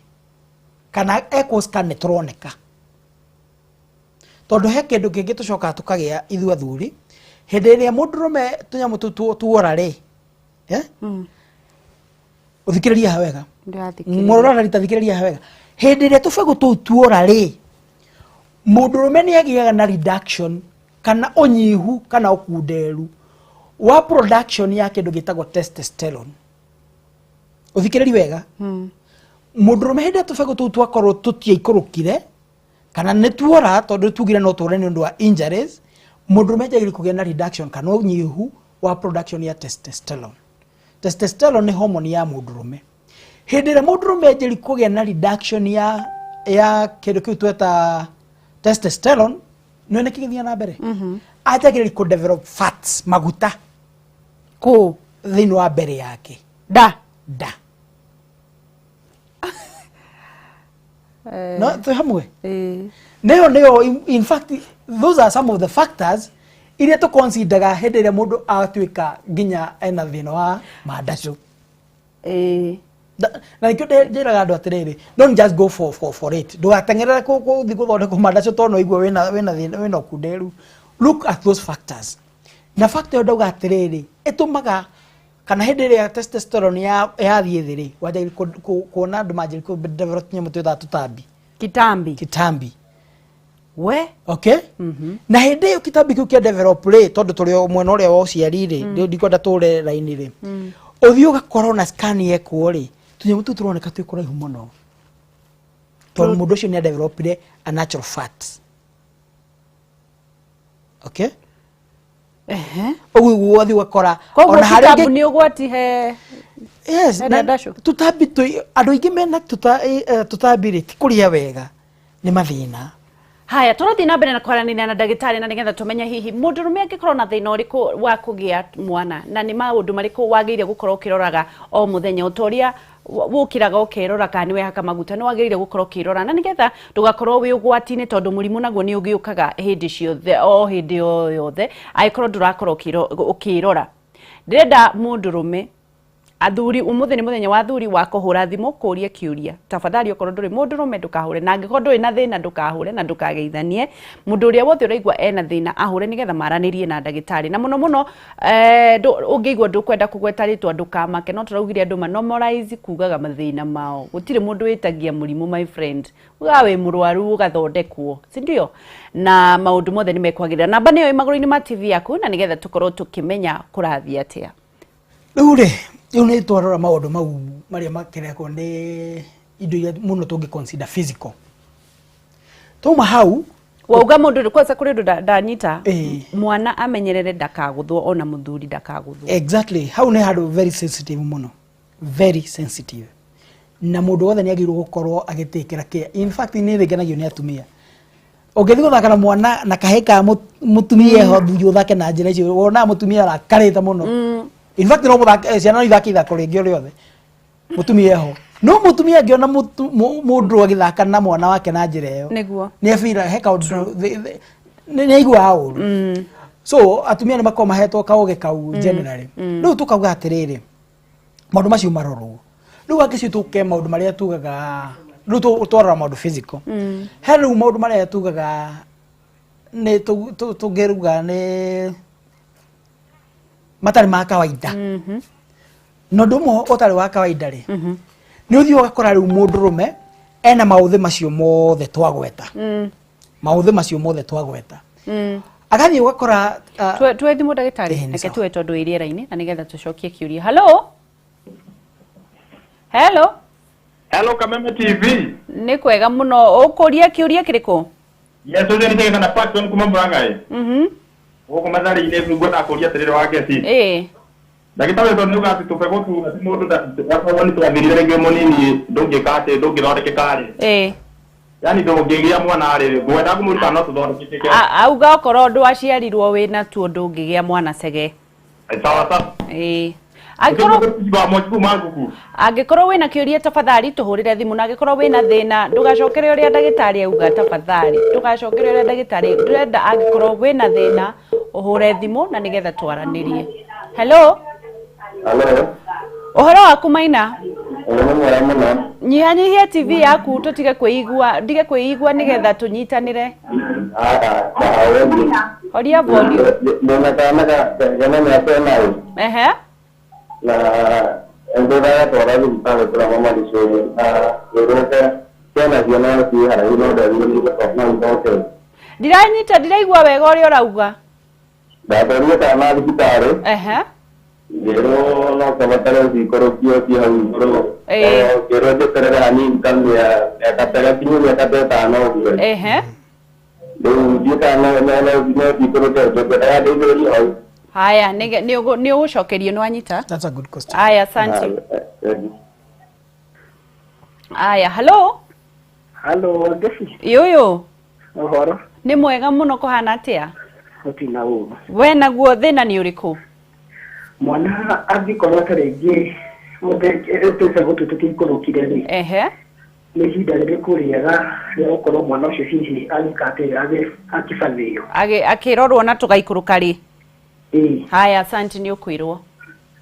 kana ekwo scan nĩ tũroneka. Tondũ he kĩndũ kĩngĩ tũcokaga tũkagĩa ithuĩ athuri, hĩndĩ ĩrĩa mũndũrũme tũnyamũ tũu tuora rĩ, Ũthikĩrĩrie haha wega. Ndĩrathikĩrĩria. Mũrorari ta thikĩrĩria haha wega. Hĩndĩ ĩrĩa tũbegũ tũu tuora rĩ, mũndũrũme nĩ agĩaga na reduction kana ũnyihu kana ũkunderu wa production ya kĩndũ gĩtagwo testosterone. Ũthikĩrĩrie wega. Mũndũrũme hĩndĩ ĩrĩa tũbegũ tũu twakorwo tũtiaikũrũkire kana nĩ tuora, tondũ tugire no tuore nĩ ũndũ wa injuries, mũndũrũme anjagĩrĩire kũgĩa na reduction kana ũnyihu wa production ya testosterone. Testosterone nĩ hormone ya mũndũrũme. Hĩndĩ ĩrĩa mũndũrũme anjĩrĩria kũgĩa na reduction ya kĩndũ kĩu tweta testosterone, nĩ nĩkĩ gĩthiaga na mbere? Anjagĩrĩria kũ develop fats, maguta. Kũ? Thĩinĩ wa mbere yake. Da. Da. No, twĩ hamwe? Nĩyo, nĩyo, in fact, those are some of the factors iria tũ consideraga hĩndĩ ĩrĩa mũndũ atuĩka nginya ena thĩna wa mandacũ. Na nĩkĩo njĩraga andũ atĩrĩrĩ, don't just go for it. Ndũgateng'erere gũthiĩ gũthondekwo mandacũ tondũ no ũigue wĩna thĩna, wĩna ũkunderu. Look at those factors. Na factor ĩyo ndauga atĩrĩrĩ, ĩtũmaga kana hĩndĩ ĩrĩa testosterone yathiĩ thĩ rĩ, wanjagia kuona andũ manjĩrĩria kũ develop nyamũ twĩtaga tũtambi. Kitambi. Kitambi. We? Okay? Na hĩndĩ ĩyo kitambi kĩu kĩa develop rĩ, tondũ tũrĩ o mwena ũrĩa wa ũciari rĩ, ndikwenda tũre raini rĩ. Ũthiĩ ũgakorwo na scan yekwo rĩ, tũnyamũ tũu tũroneka twĩ kũraihu mũno. Tondũ mũndũ ũcio nĩ adevelopire a natural fat. Okay? Ũguo guothe ũgakora Koguo ona harĩa kitambi nĩ ũgwati he Yes, he na ndacũ. tũtambi andũ aingĩ mena tũtambi rĩ, ti kũrĩa wega, nĩ mathĩna. Haya, tũrathiĩ na mbere na kwaranĩria na ndagĩtarĩ na nĩgetha tũmenye hihi mũndũrũme angĩkorwo na thĩna ũrĩkũ wa kũgĩa mwana na nĩ maũndũ marĩkũ wagĩrĩire gũkorwo ũkĩroraga o mũthenya, o ta ũrĩa wũkĩraga ũkerora kana nĩ wehaka maguta, nĩ wagĩrĩire gũkorwo ũkĩrora na nĩgetha ndũgakorwo wĩ ũgwati-inĩ, tondũ mũrimũ naguo nĩ ũgĩũkaga hĩndĩ ciothe, o hĩndĩ o yothe angĩkorwo ndũrakorwo ũkĩrora. Ndĩrenda mũndũrũme, athuri, ũmũthĩ nĩ mũthenya wa athuri wa kũhũra thimũ kũria kĩũria. Tafadhali okorwo ndũrĩ mũndũrũme ndũkahũre, na angĩkorwo ndũrĩ na thĩna ndũkahũre na ndũkageithanie. Mũndũ ũrĩa wothe ũraigua ena thĩna ahũre nĩgetha maranĩrie na ndagĩtarĩ. Na mũno mũno, ũngĩigua ndũkwenda kũgweta rĩtwa ndũkamake, no tũraugire andũ ma normalize kugaga mathĩna mao. Gũtirĩ mũndũ wĩtagia mũrimũ, my friend. Ugaga wĩ mũrwaru ũgathondekwo, si ndio? Na maũndũ mothe nĩ mekwagĩrĩra. Namba nĩyo ĩ magũrũ-inĩ ma TV yaku na nĩgetha tũkorwo tũkĩmenya kũrathiĩ atĩa. Rĩu rĩ, rĩu nĩ twarora maũndũ mau marĩa makĩrekwo nĩ indo iria mũno tũngĩ consider physical. Twauma hau, Wauga mũndũ kwanza kũrĩ ũndũ ndanyita mwana amenyerere ndakagũthwo ona mũthuri ndakagũthwo. Exactly, hau nĩ handũ very sensitive mũno, very sensitive, na mũndũ wothe nĩ agĩrĩirwo gũkorwo agĩtĩkĩra care. In fact, nĩ ngenagio nĩ atumia. Ũngĩthiĩ gũthaka na mwana na kahĩ ka mũtumia eho, thuri ũthake na njĩra icio, wonaga mũtumia arakarĩte mũno. In fact, no mũthake, ciana no ithake ithako rĩngĩ o rĩothe mũtumia eho, no mũtumia angĩona mũndũ agĩthaka na mwana wake na njĩra ĩyo, nĩguo nĩ abira he kaũndũ, nĩ aiguaga ũru. So atumia nĩ makoragwo mahetwo kaũgĩ kau generally. Rĩu tũkauga atĩrĩrĩ, maũndũ macio marorwo. Rĩu angĩcio tũke maũndũ marĩa tugaga, rĩu twarora maũndũ physical, he rĩu maũndũ marĩa tugaga nĩ tũngĩruga nĩ matarĩ ma kawaida. Na ũndũ ũmwe ũtarĩ wa kawaida rĩ, nĩ ũthiĩ ũgakora rĩu mũndũrũme ena maũthĩ macio mothe twagweta, maũthĩ macio mothe twagweta, agathiĩ ũgakora Tuwe thimũ, ndagĩtarĩ. Reke tuwe tondũ ĩ rĩera-inĩ na nĩgetha tũcokie kĩũria. Hello, hello. Hello, Kameme TV. Nĩ kwega mũno. Ũkũria kĩũria kĩrĩkũ? Yes, ũcio nĩ Jegethana Paxson kuma Murang'a. Gũkũ Mathare-inĩ ngwenda kũria atĩrĩrĩ wa Ngeci. Ndagĩtarĩ, tondũ nĩ uga atĩ tũbegũ tu atĩ mũndũ akorwo nĩ twathirire rĩngĩ mũnini, ndũngĩka atĩ ndũngĩthondekeka rĩ. Yani ndũngĩgĩa mwana rĩ, ngwenda kũmũruta no tũthondekeke. Auga okorwo ndwaciarirwo wĩna tuo ndũngĩgĩa mwana cege. Sawa sawa. Angĩkorwo wa kuma nguku. Angĩkorwo wĩna kĩũria, tafadhali tũhũrĩre thimũ, na angĩkorwo wĩna thĩna, ndũgacokere ũrĩa ndagĩtarĩ auga. Tafadhali ndũgacokere ũrĩa ndagĩtarĩ ndĩrenda. Angĩkorwo wĩna thĩna, ũhũre thimũ na nĩgetha twaranĩrie. Hello. Hello. Ũhoro waku, Maina? Nĩ mwega mũno. Nyihanyihia TV yaku tũtige kwĩigua, ndige kwĩigua nĩgetha tũnyitanĩre. Horia volume. Ndĩna kana kena mĩaka 8. Na ndĩragatwara thibitarĩ kũrĩa Mama na ngĩrwo kena ciana ciĩ haraihu no ndathiĩ no icoke. Ndiranyita, ndiraigua wega ũrĩa ũrauga. Ndatwarire kana thibitarĩ, ngĩrwo no kabatare cikũrũkio ci hau igũrũ. Ngĩrwo njeterere hanini ta mĩaka ta gakinye mĩaka ta 5 ũguo. Rĩu ndiũ kana no cikũrũke, ngwendaga ndeithĩrĩrio hau. Haya, nĩ ũgũcokerio, nĩ wanyita. That's a good question. Haya, asante. Haya, hello. Halo, Ngeci. Yũyũ. Ũhoro? Nĩ mwega mũno, kũhana atĩa? Gũtina ũru. We naguo thĩna nĩ ũrĩkũ? Mwana angĩkorwo ta rĩngĩ tũbegũ tũtũ tũtikũrũkire rĩ, nĩ ihinda rĩrĩkũ rĩega rĩa gũkorwo mwana ũcio hihi agĩka atĩ akĩbathĩo? Akĩrorwo na tũgaikũrũka rĩ? Ĩĩ. Haya, asante, nĩ ũkwĩrwo.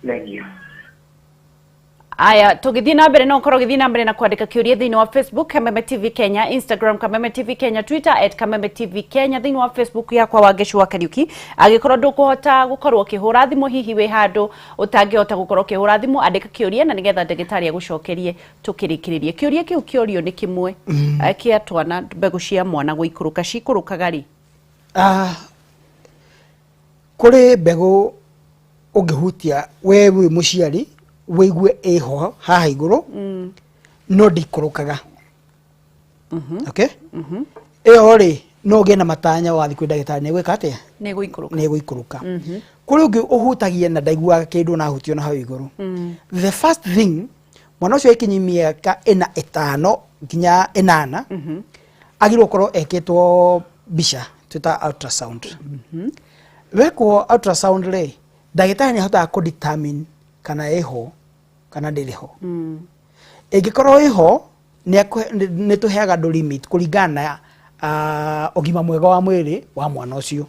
Thank you. Aya, tũgĩthiĩ na mbere, no ũkorwo ũgĩthiĩ na mbere na kwandĩka kĩũria thĩinĩ wa Facebook Kameme TV Kenya, Instagram Kameme TV Kenya, Twitter @KamemeTVKenya, thĩinĩ wa Facebook yakwa Wangeci wa Kariuki. Angĩkorwo ndũkũhota gũkorwo ũkĩhũra thimũ, hihi wĩ handũ ũtangĩhota gũkorwo ũkĩhũra thimũ, andĩka kĩũria na nĩgetha ndagĩtarĩ agũcokerie tũkĩrĩkĩrĩrie. Kĩũria kĩu kĩorio nĩ kĩmwe, kĩa twana, mbegũ cia mwana gũikũrũka, cikũrũkaga rĩ? Ah, kũrĩ mbegũ ũngĩhutia we wĩ mũciari wĩigue ĩho haha igũrũ no ndikũrũkaga. Okay, ĩyo rĩ, no ũgĩe na matanya wathiĩ kwĩ ndagĩtarĩ nĩ gwĩka atĩa? Nĩ gũikũrũka. Nĩ gũikũrũka. Kũrĩ ũngĩ ũhutagia na ndaiguaga kĩndũ na ahutio na hau igũrũ. The first thing, mwana ũcio aikinyi mĩaka 4, 5 nginya 8, agĩrĩirwo gũkorwo ekĩtwo mbica twĩtaga ultrasound. Wekwo ultrasound rĩ, ndagĩtarĩ nĩ ahotaga kũ determine kana ĩho kana ndĩrĩ ho. Ĩngĩkorwo ĩho, nĩ tũheaga andũ limit kũringana na ũgima mwega wa mwĩrĩ wa mwana ũcio,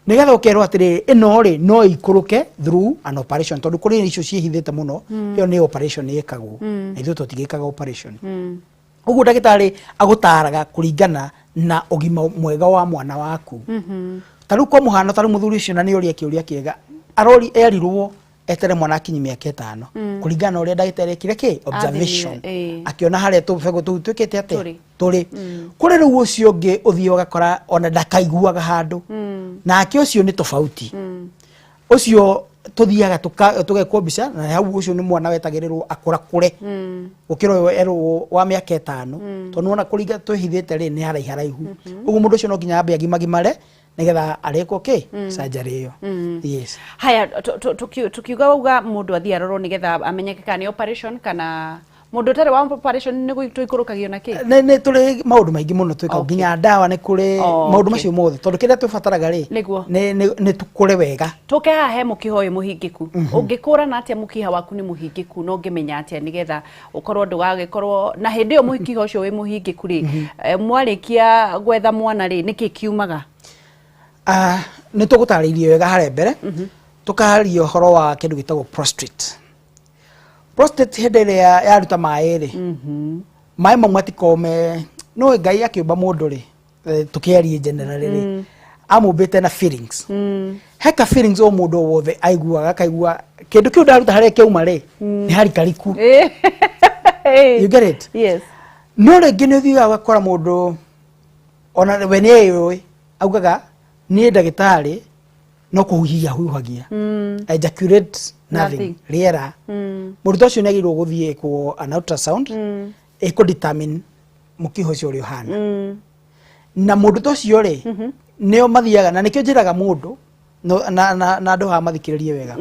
nĩgetha ũkerwo atĩrĩrĩ, ĩno rĩ, no ĩikũrũke through an operation, tondũ kũrĩ icio ciĩhithĩte mũno, ĩyo nĩ operation ĩkagwo na ithuĩ tũtigĩkaga operation. Ũguo ndagĩtarĩ agũtaraga kũringana na ũgima mwega wa mwana waku. Ta rĩu kwa mũhano, ta rĩu mũthuri ũcio na nĩ oria kĩũria kĩega, arori erirwo etere mwana akinyi mĩaka 5, kũringana na ũrĩa ndagĩtarĩ ekire kĩ observation, akĩona harĩa tũbegũ tũu twĩkĩte atĩa. Tũrĩ. Tũrĩ kũrĩ. Rĩu ũcio ũngĩ ũthiĩ ũgakora ona ndakaiguaga handũ, nake ũcio nĩ tofauti. Ũcio Tuthiaga tugekwo mbica na hau ucio ni mwana wetagĩrĩrwo akũrakũre gũkĩra ũyũ erwo wa mĩaka 5 tondũ nĩwona kũringa twĩhithĩte rĩ nĩ haraiharaihu ũguo mũndũ ũcio no nginya ambe agimagimare nĩgetha arĩkwo kĩ surgery ĩyo. Yes. Haya, tukiuga wauga mũndũ athiĩ arorwo nĩgetha amenyeke kana nĩ operation kana mũndũ ũtarĩ wa operation nĩ tũikũrũkagio na kĩ? Nĩ tũrĩ maũndũ maingĩ mũno twĩkaga nginya ndawa nĩ kũrĩ maũndũ macio mothe tondũ kĩrĩa twĩbataraga rĩ nĩ tũkũre wega. Tũke haha he mũkiha ũyũ mũhingĩku. Ũngĩkũrana atĩa mũkiha waku nĩ mũhingĩku na ũngĩmenya atĩa nĩgetha ũkorwo ndũgagĩkorwo na hĩndĩ ĩyo mũkiha ũcio wĩ mũhingĩku rĩ, mwarĩkia gwetha mwana rĩ, nĩkĩ kiumaga? Nĩ tũgũtarĩirie wega harĩa mbere tũkaria ũhoro wa kĩndũ gĩtagwo prostate. Prostate hĩndĩ ĩrĩa yaruta maĩ rĩ, maĩ mau matikoragwo me no Ngai akĩũmba mũndũ rĩ, tũkĩarie generally rĩ, amũmbĩte na feelings. Heka feelings o mũndũ o wothe aiguaga akaigua kĩndũ kĩu ndaruta harĩa kĩauma rĩ, nĩ harikariku. You get it? Yes. No rĩngĩ nĩ ũthiaga ũgakora mũndũ ona we nĩ eyũĩ augaga niĩ ndagĩtarĩ no kũhuhia huhagia, ejaculate nothing, rĩera. Mũndũ ta ũcio nĩ agĩrĩirwo gũthiĩ ĩkwo an ultrasound ĩkũ determine mũkiha ũcio ũrĩa ũhana. Na mũndũ ta ũcio rĩ, nĩo mathiaga na nĩkĩo njĩraga mũndũ na na andũ haha mathikĩrĩrie wega.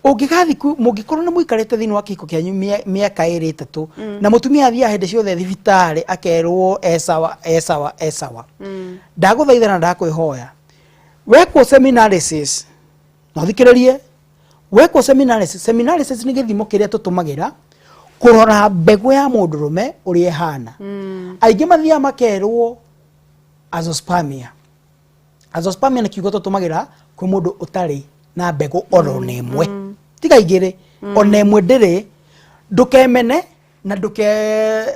Ũngĩgathiĩ mũngĩkorwo nĩ mũikarĩte thĩinĩ wa kĩhiko kĩanyu mĩaka 2 3 na mũtumia athiaga hĩndĩ ciothe thibitarĩ akerwo e sawa e sawa e sawa, ndagũthaitha na ndakwĩhoya wekwo semen analysis, na ũthikĩrĩrie, wekwo semen analysis. Semen analysis nĩ gĩthimo kĩrĩa tũtũmagĩra kũrora mbegũ ya mũndũrũme ũrĩa ĩhana. Aingĩ mathiaga makerwo azoospermia. Azoospermia nĩ kiugo tũtũmagĩra kwĩ mũndũ ũtarĩ na mbegũ oro na ĩmwe, tiga igĩrĩ, ona ĩmwe ndĩrĩ. Ndũkemene na ndũke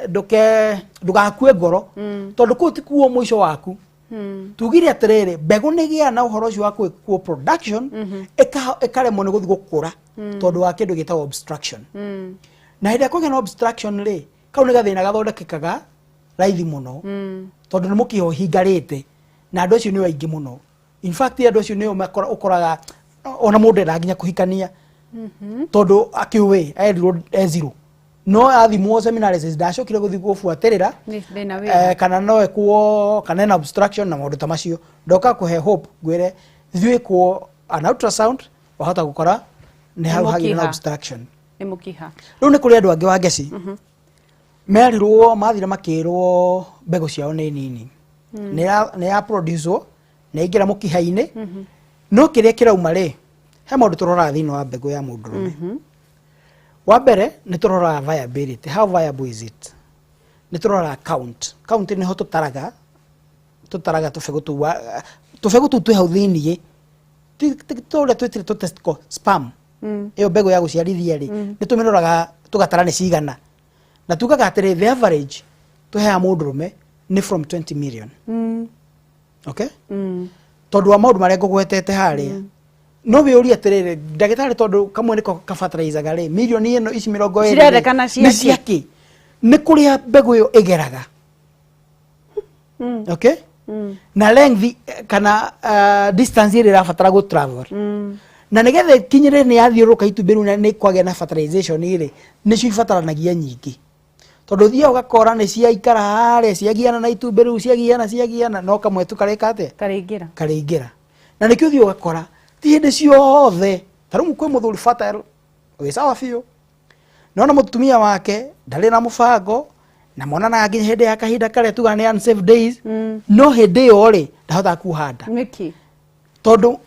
ndũke ndũgakue ngoro tondũ kũu ti kuo mũico waku. Tugire atĩrĩrĩ, mbegũ nĩ ĩgĩaga na ũhoro ũcio wa kwĩkwo production ĩkaremwo nĩ gũthiĩ gũkũra tondũ wa kĩndũ gĩtagwo obstruction. Na hĩndĩ ĩrĩa kwagĩa na obstruction rĩ, kau nĩ gathĩna gathondekekaga raithi mũno tondũ nĩ mũkiha ũhingarĩte na andũ acio nĩo aingĩ mũno. In fact, andũ acio nĩo ũkoraga ona mũndũ endaga nginya kũhikania tondũ akĩũĩ erirwo e zero, no athimwo semen analysis ndacokire gũthiĩ gũbuatĩrĩra Nĩ thĩna wĩho. Kana no ĩkuo kana ena obstruction na maũndũ ta macio. Ndoka kũhe hope ngwĩre thiĩ wĩkwo an ultrasound, wahota gũkora nĩ hau hagĩire na mũkiha. obstruction. Nĩ mũkiha. Rĩu nĩ kũrĩ andũ angĩ wa ngeci merirwo mathire makĩrwo mbegũ ciao nĩ nini, nĩ ya produce nĩ yaingĩra mũkiha-inĩ, no kĩrĩa kĩrauma rĩ, he maũndũ tũroraga thĩinĩ wa mbegũ ya mũndũrũme. Wa mbere nĩ tũroraga viability, how viable is it. Nĩ tũroraga count. Count nĩho tũtaraga tũbegũ tũu tũbegũ tũu twĩ hau thĩiniĩ. Ti tũrĩa twĩtire tũ testicle sperm, ĩyo mbegũ ya gũciarithia rĩ, nĩ tũmĩroraga tũgatara nĩ cigana, na tugaga atĩrĩ the average tũheaga mũndũrũme nĩ from 20 million. Okay, tondũ wa maũndũ marĩa ngũgwetete harĩa, no wĩũrie atĩrĩrĩ, ndagĩtarĩ, tondũ kamwe nĩko kabataraithaga rĩ, mirioni ĩno ici 20 rĩ, Cirendekana cia nĩ kĩ? cia kĩ? Nĩ kũrĩa mbegũ ĩyo ĩgeraga, okay, na length kana distance ĩrĩa ĩrabatara gũ travel na nĩgetha ĩkinyĩre nĩ yathiũrũrũka itumbĩ rĩu na nĩ kwagĩa na fertilization rĩ, nĩcio ibataranagia nyingĩ tondũ ũthiaga ũgakora nĩ ciaikara harĩa ciagiana na itumbĩ rĩu, ciagiana ciagiana, no kamwe tu karĩka atĩa? Karĩingĩra. Karĩingĩra. Na nĩkĩo ũthiĩ ũgakora ti hĩndĩ ciothe. Ta rĩu kwĩ mũthuri fertile wĩ sawa biũ, no na mũtumia wake ndarĩ na mũbango na monanaga nginya hĩndĩ ya kahinda karĩa tugaga nĩ unsafe days, no hĩndĩ ĩyo rĩ, ndahotaga kuoha nda. Nĩkĩ? Tondũ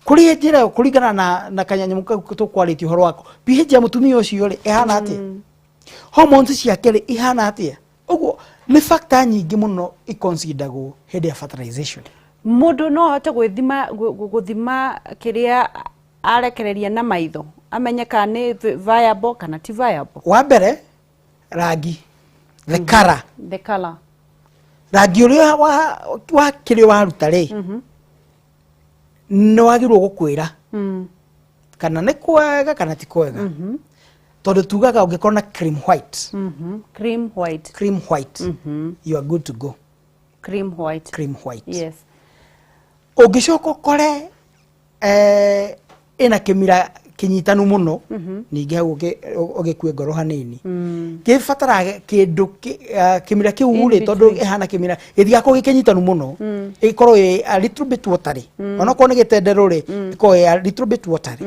kũrĩ njĩra ĩyo kũringana na kanyamũ kau tũkwarĩtie ũhoro wako, pH ya mũtumia ũcio rĩ ĩhana atĩa, hormones ciake rĩ ihana atĩa. Ũguo nĩ factor nyingĩ mũno iconsideragwo hĩndĩ ya fertilization. Mũndũ no ahote gwĩthima gũthima kĩrĩa arekereria na maitho amenye kana nĩ viable kana ti viable? Wa mbere, rangi, the color. The color. Rangi ũrĩa wa kĩrĩa waruta rĩ, nĩ wagĩrĩirwo gũkwĩra kana nĩ kwega kana ti kwega, tondũ tugaga ũngĩkorwo na cream white, Cream white. Cream white, you are good to go. Cream white. Cream white. Yes. Ũngĩcoka ũkore Ĩna kĩmira kĩnyitanu mũno, ningĩ hau ũgĩkue ngoro hanini, kĩbataraga kĩndũ kĩmira kĩu rĩ, tondũ ĩhana kĩmira gĩtigakorwo gĩ kĩnyitanu mũno, ĩkorwo ĩ a little bit watery, onokorwo nĩ gĩtenderũ rĩ, ĩkorwo ĩ a little bit watery,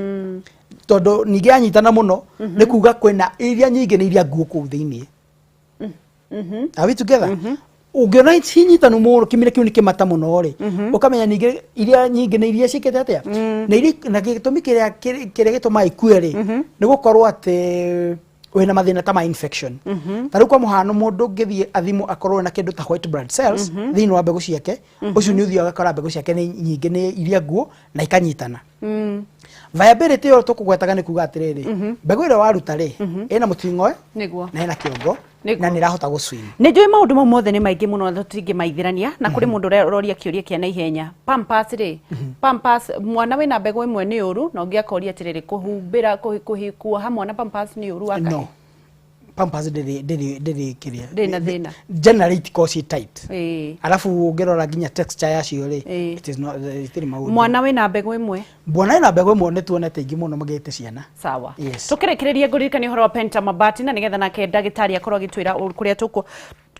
tondũ ningĩ yanyitana mũno nĩ kuga kwĩna iria nyingĩ, nĩ iria nguũ kũu thĩiniĩ. Are we together? Ũngĩona cinyitanu mũno, kĩmira kĩu nĩ kĩmata mũno rĩ, ũkamenya ningĩ iria nyingĩ nĩ iria ciĩkĩte atĩa, na iria na gĩtũmi kĩrĩa kĩrĩa gĩtũmaga ikue rĩ, nĩ gũkorwo atĩ wĩna mathĩna ta ma infection. Ta rĩu kwa mũhano, mũndũ ũngĩthiĩ athimwo akorwo na kĩndũ ta white blood cells thĩinĩ wa mbegũ ciake, ũcio nĩ ũthiaga ũgakora mbegũ ciake nĩ nyingĩ, nĩ iria nguũ na ikanyitana. Viability ĩyo tũkũgwetaga nĩ kuga atĩrĩrĩ, mbegũ ĩrĩa waruta rĩ, ĩna mũting'oe na ĩna kĩongo na nĩ ĩrahota gũswim. Nĩ njũĩ maũndũ mau mothe nĩ maingĩ mũno na tũtingĩmaithĩrania, na kũrĩ mũndũ ũrĩa ũroria kĩũria kĩa naihenya. Pampers rĩ, pampers mwana wĩna mbegũ ĩmwe nĩ ũru? Na ũngĩ akoria atĩrĩrĩ, kũhumbĩra kuoha mwana pampers nĩ ũru wa kahĩ? No, pampers ndĩrĩ kĩrĩa. Ndĩrĩ na thĩna. Generally itikoragwo ciĩ tight. Arabu ũngĩrora nginya texture yacio rĩ, it is not, itirĩ maũndũ. Mwana wĩna mbegũ ĩmwe? Mwana wĩna mbegũ ĩmwe nĩ tuonete aingĩ mũno magĩte ciana. Sawa. Yes. Tũkĩrĩkĩrĩria, ngũririkania ũhoro wa Penta Mabati, na nĩgetha nake ndagĩtarĩ akorwo agĩtwĩra kũrĩa tũkũ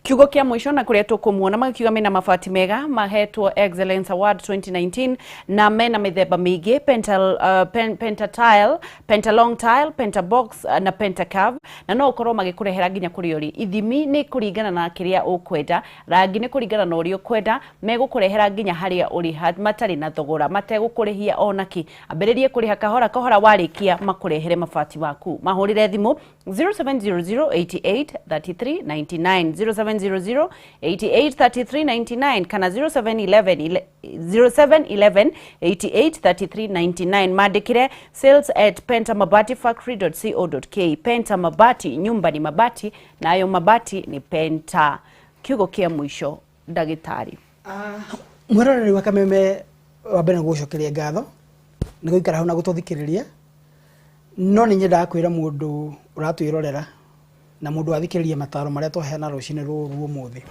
kiugo kĩa mũico na kũrĩa tũkũmuona. Magĩkiuga mena mabati mega mahetwo Excellence Award 2019, na mena mĩthemba mĩingĩ: Penta, Pentatile, Penta Long Tile, Penta Box na Penta Curve, na no ũkorwo magĩkũrehera nginya kũrĩa ũrĩ. Ithimi nĩ kũringana na kĩrĩa ũkwenda, rangi nĩ kũringana na ũrĩa ũkwenda, megũkũrehera nginya harĩa ũrĩ matarĩ na thogora, mategũkũrĩhia onakĩ. Ambĩrĩrie kũrĩha kahora kahora, warĩkia makũrehere mabati maku. Mahũrĩre thimũ 0700 88 33 99, 0700 88 33 99 kana 0711 0711 88 33 99. Mandĩkĩre sales@pentamabati.factory.co.ke. Penta Mabati, nyumba ni mabati, nayo mabati ni Penta. Kiugo kĩa mũico, ndagĩtarĩ. Mwĩroreri wa Kameme, wa mbere gũcokeria ngatho nĩ gũikara hau na gũtũthikĩrĩria, no nĩ nyendaga kwĩra mũndũ ũratwĩrorera na mũndũ wathikĩrĩria mataro marĩa twaheana rũcinĩ rũrũ ũmũthĩ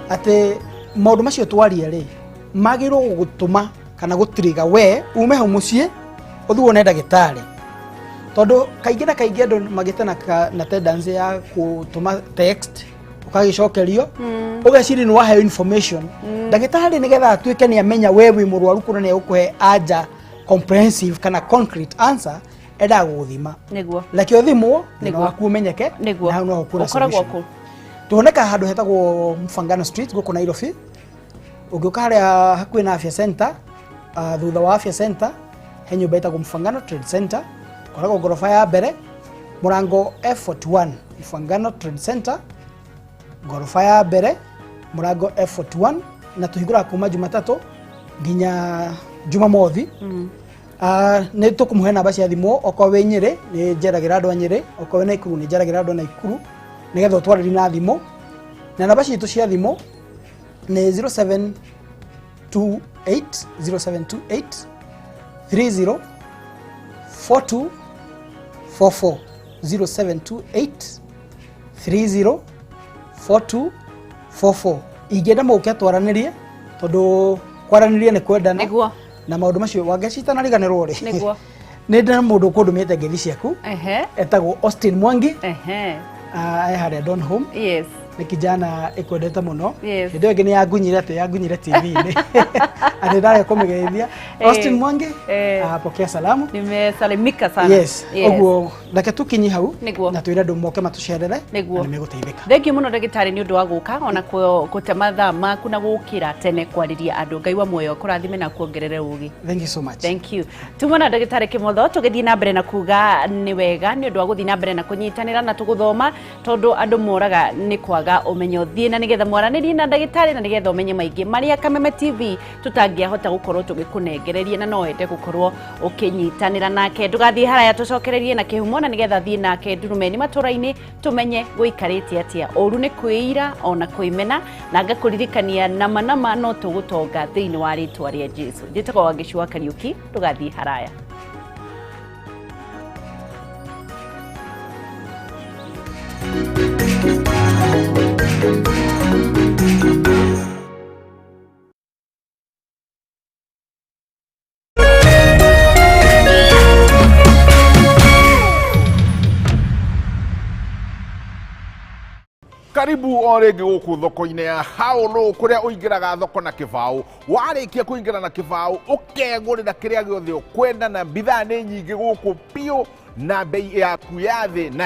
atĩ maũndũ macio twaria rĩ, magĩrĩirwo gũgũtũma kana gũtiriga we ume hau mũciĩ ũthiĩ wone ndagĩtarĩ, tondũ kaingĩ na kaingĩ andũ magĩte na tendency ya gũtũma text, ũkagĩcokerio, ũgeciria nĩ waheo information. Ndagĩtarĩ nĩgetha atuĩke nĩ amenya we wĩ mũrwaru kũna nĩ egũkũhe anja comprehensive kana concrete answer, endaga gũgũthima. Reke ũthimwo, thĩna waku ũmenyeke, na hau noho kuona Ũkoragwo solution. kũ? Tuoneka handũ hetagwo Mfangano Street gũkũ Nairobi. Ũngĩũka harĩa hakuhĩ na Afya Center, thutha wa Afya Center he nyũmba ĩtagwo Mfangano Trade Center, koragwo ngoroba ya mbere, mũrango F41. Mfangano Trade Center, ngoroba ya mbere, mũrango F41, na tũhingũraga kuma Jumatatũ nginya Jumamothi. Nĩ tũkũmũhe namba cia thimũ. Okorwo wĩ Nyĩrĩ nĩ njeragĩra andũ a Nyĩrĩ, okorwo wĩ Naikuru nĩ njeragĩra andũ a Naikuru, nĩgetha ũtwarĩrie na thimũ. Na namba citũ cia thimũ nĩ 0728 0728 30 42 44, 0728 30 42 44. Ingĩenda mũke twaranĩrie, tondũ kwaranĩria nĩ kwendana. Na maũndũ macio wangecitana riganĩrwo rĩ, nĩ ndĩ na mũndũ ũkũndũmĩte ngeithi ciaku, etagwo Austin Mwangi. E harĩa Donholm. Nĩ kijana ĩkwendete mũno. Hĩndĩ ĩyo ĩngĩ nĩ yangunyire atĩ yangunyire TV-inĩ atĩ ndarega kũmĩgeithia. Austin Mwangi, pokea salamu. Nimesalimika sana. Yes. Ũguo reke tukinyi hau na twĩre andũ moke matũcerere na nĩ megũteithĩka. Thank you mũno, ndagĩtarĩ, nĩ ũndũ wa gũka ona gũte mathaa maku na gũkĩra tene kwarĩria andũ. Ngai wa muoyo kũrathime na kuongerere ũgĩ. Thank you so much. Thank you. Tuma na ndagĩtarĩ Kĩmotho tũgĩthiĩ na mbere na kuga nĩ wega nĩ ũndũ wa gũthiĩ na mbere na kũnyitanĩra na tũgũthoma, tondũ andũ moraga nĩ kwaga ũmenyo. Thiĩ na nĩgetha mwaranĩrie na ndagĩtarĩ na nĩgetha ũmenye maingĩ marĩa Kameme TV tũtangĩahota gũkorwo tũgĩkũnengereria, na no wende gũkorwo ũkĩnyitanĩra nake. Ndũgathiĩ haraya, tũcokererie na kĩhumo na nĩgetha thiĩ nake ndurumeni matũra-inĩ tũmenye gũikarĩte atĩa. Ũru nĩ kwĩira ona kwĩmena, na ngakũririkania nama nama no tũgũtonga thĩinĩ wa rĩtwa rĩa Jesu. Njĩtagwo Wangeci wa Kariũki, ndũgathiĩ haraya. Karibu o rĩngĩ gũkũ thoko-inĩ ya Haũlũ, kũrĩa ũingĩraga thoko na kĩbaũ. Warĩkia kũingĩra na kĩbaũ, ũkegũrĩra kĩrĩa gĩothe ũkwenda, na bidhaa nĩ nyingĩ gũkũ biũ, na bei yaku ya thĩ na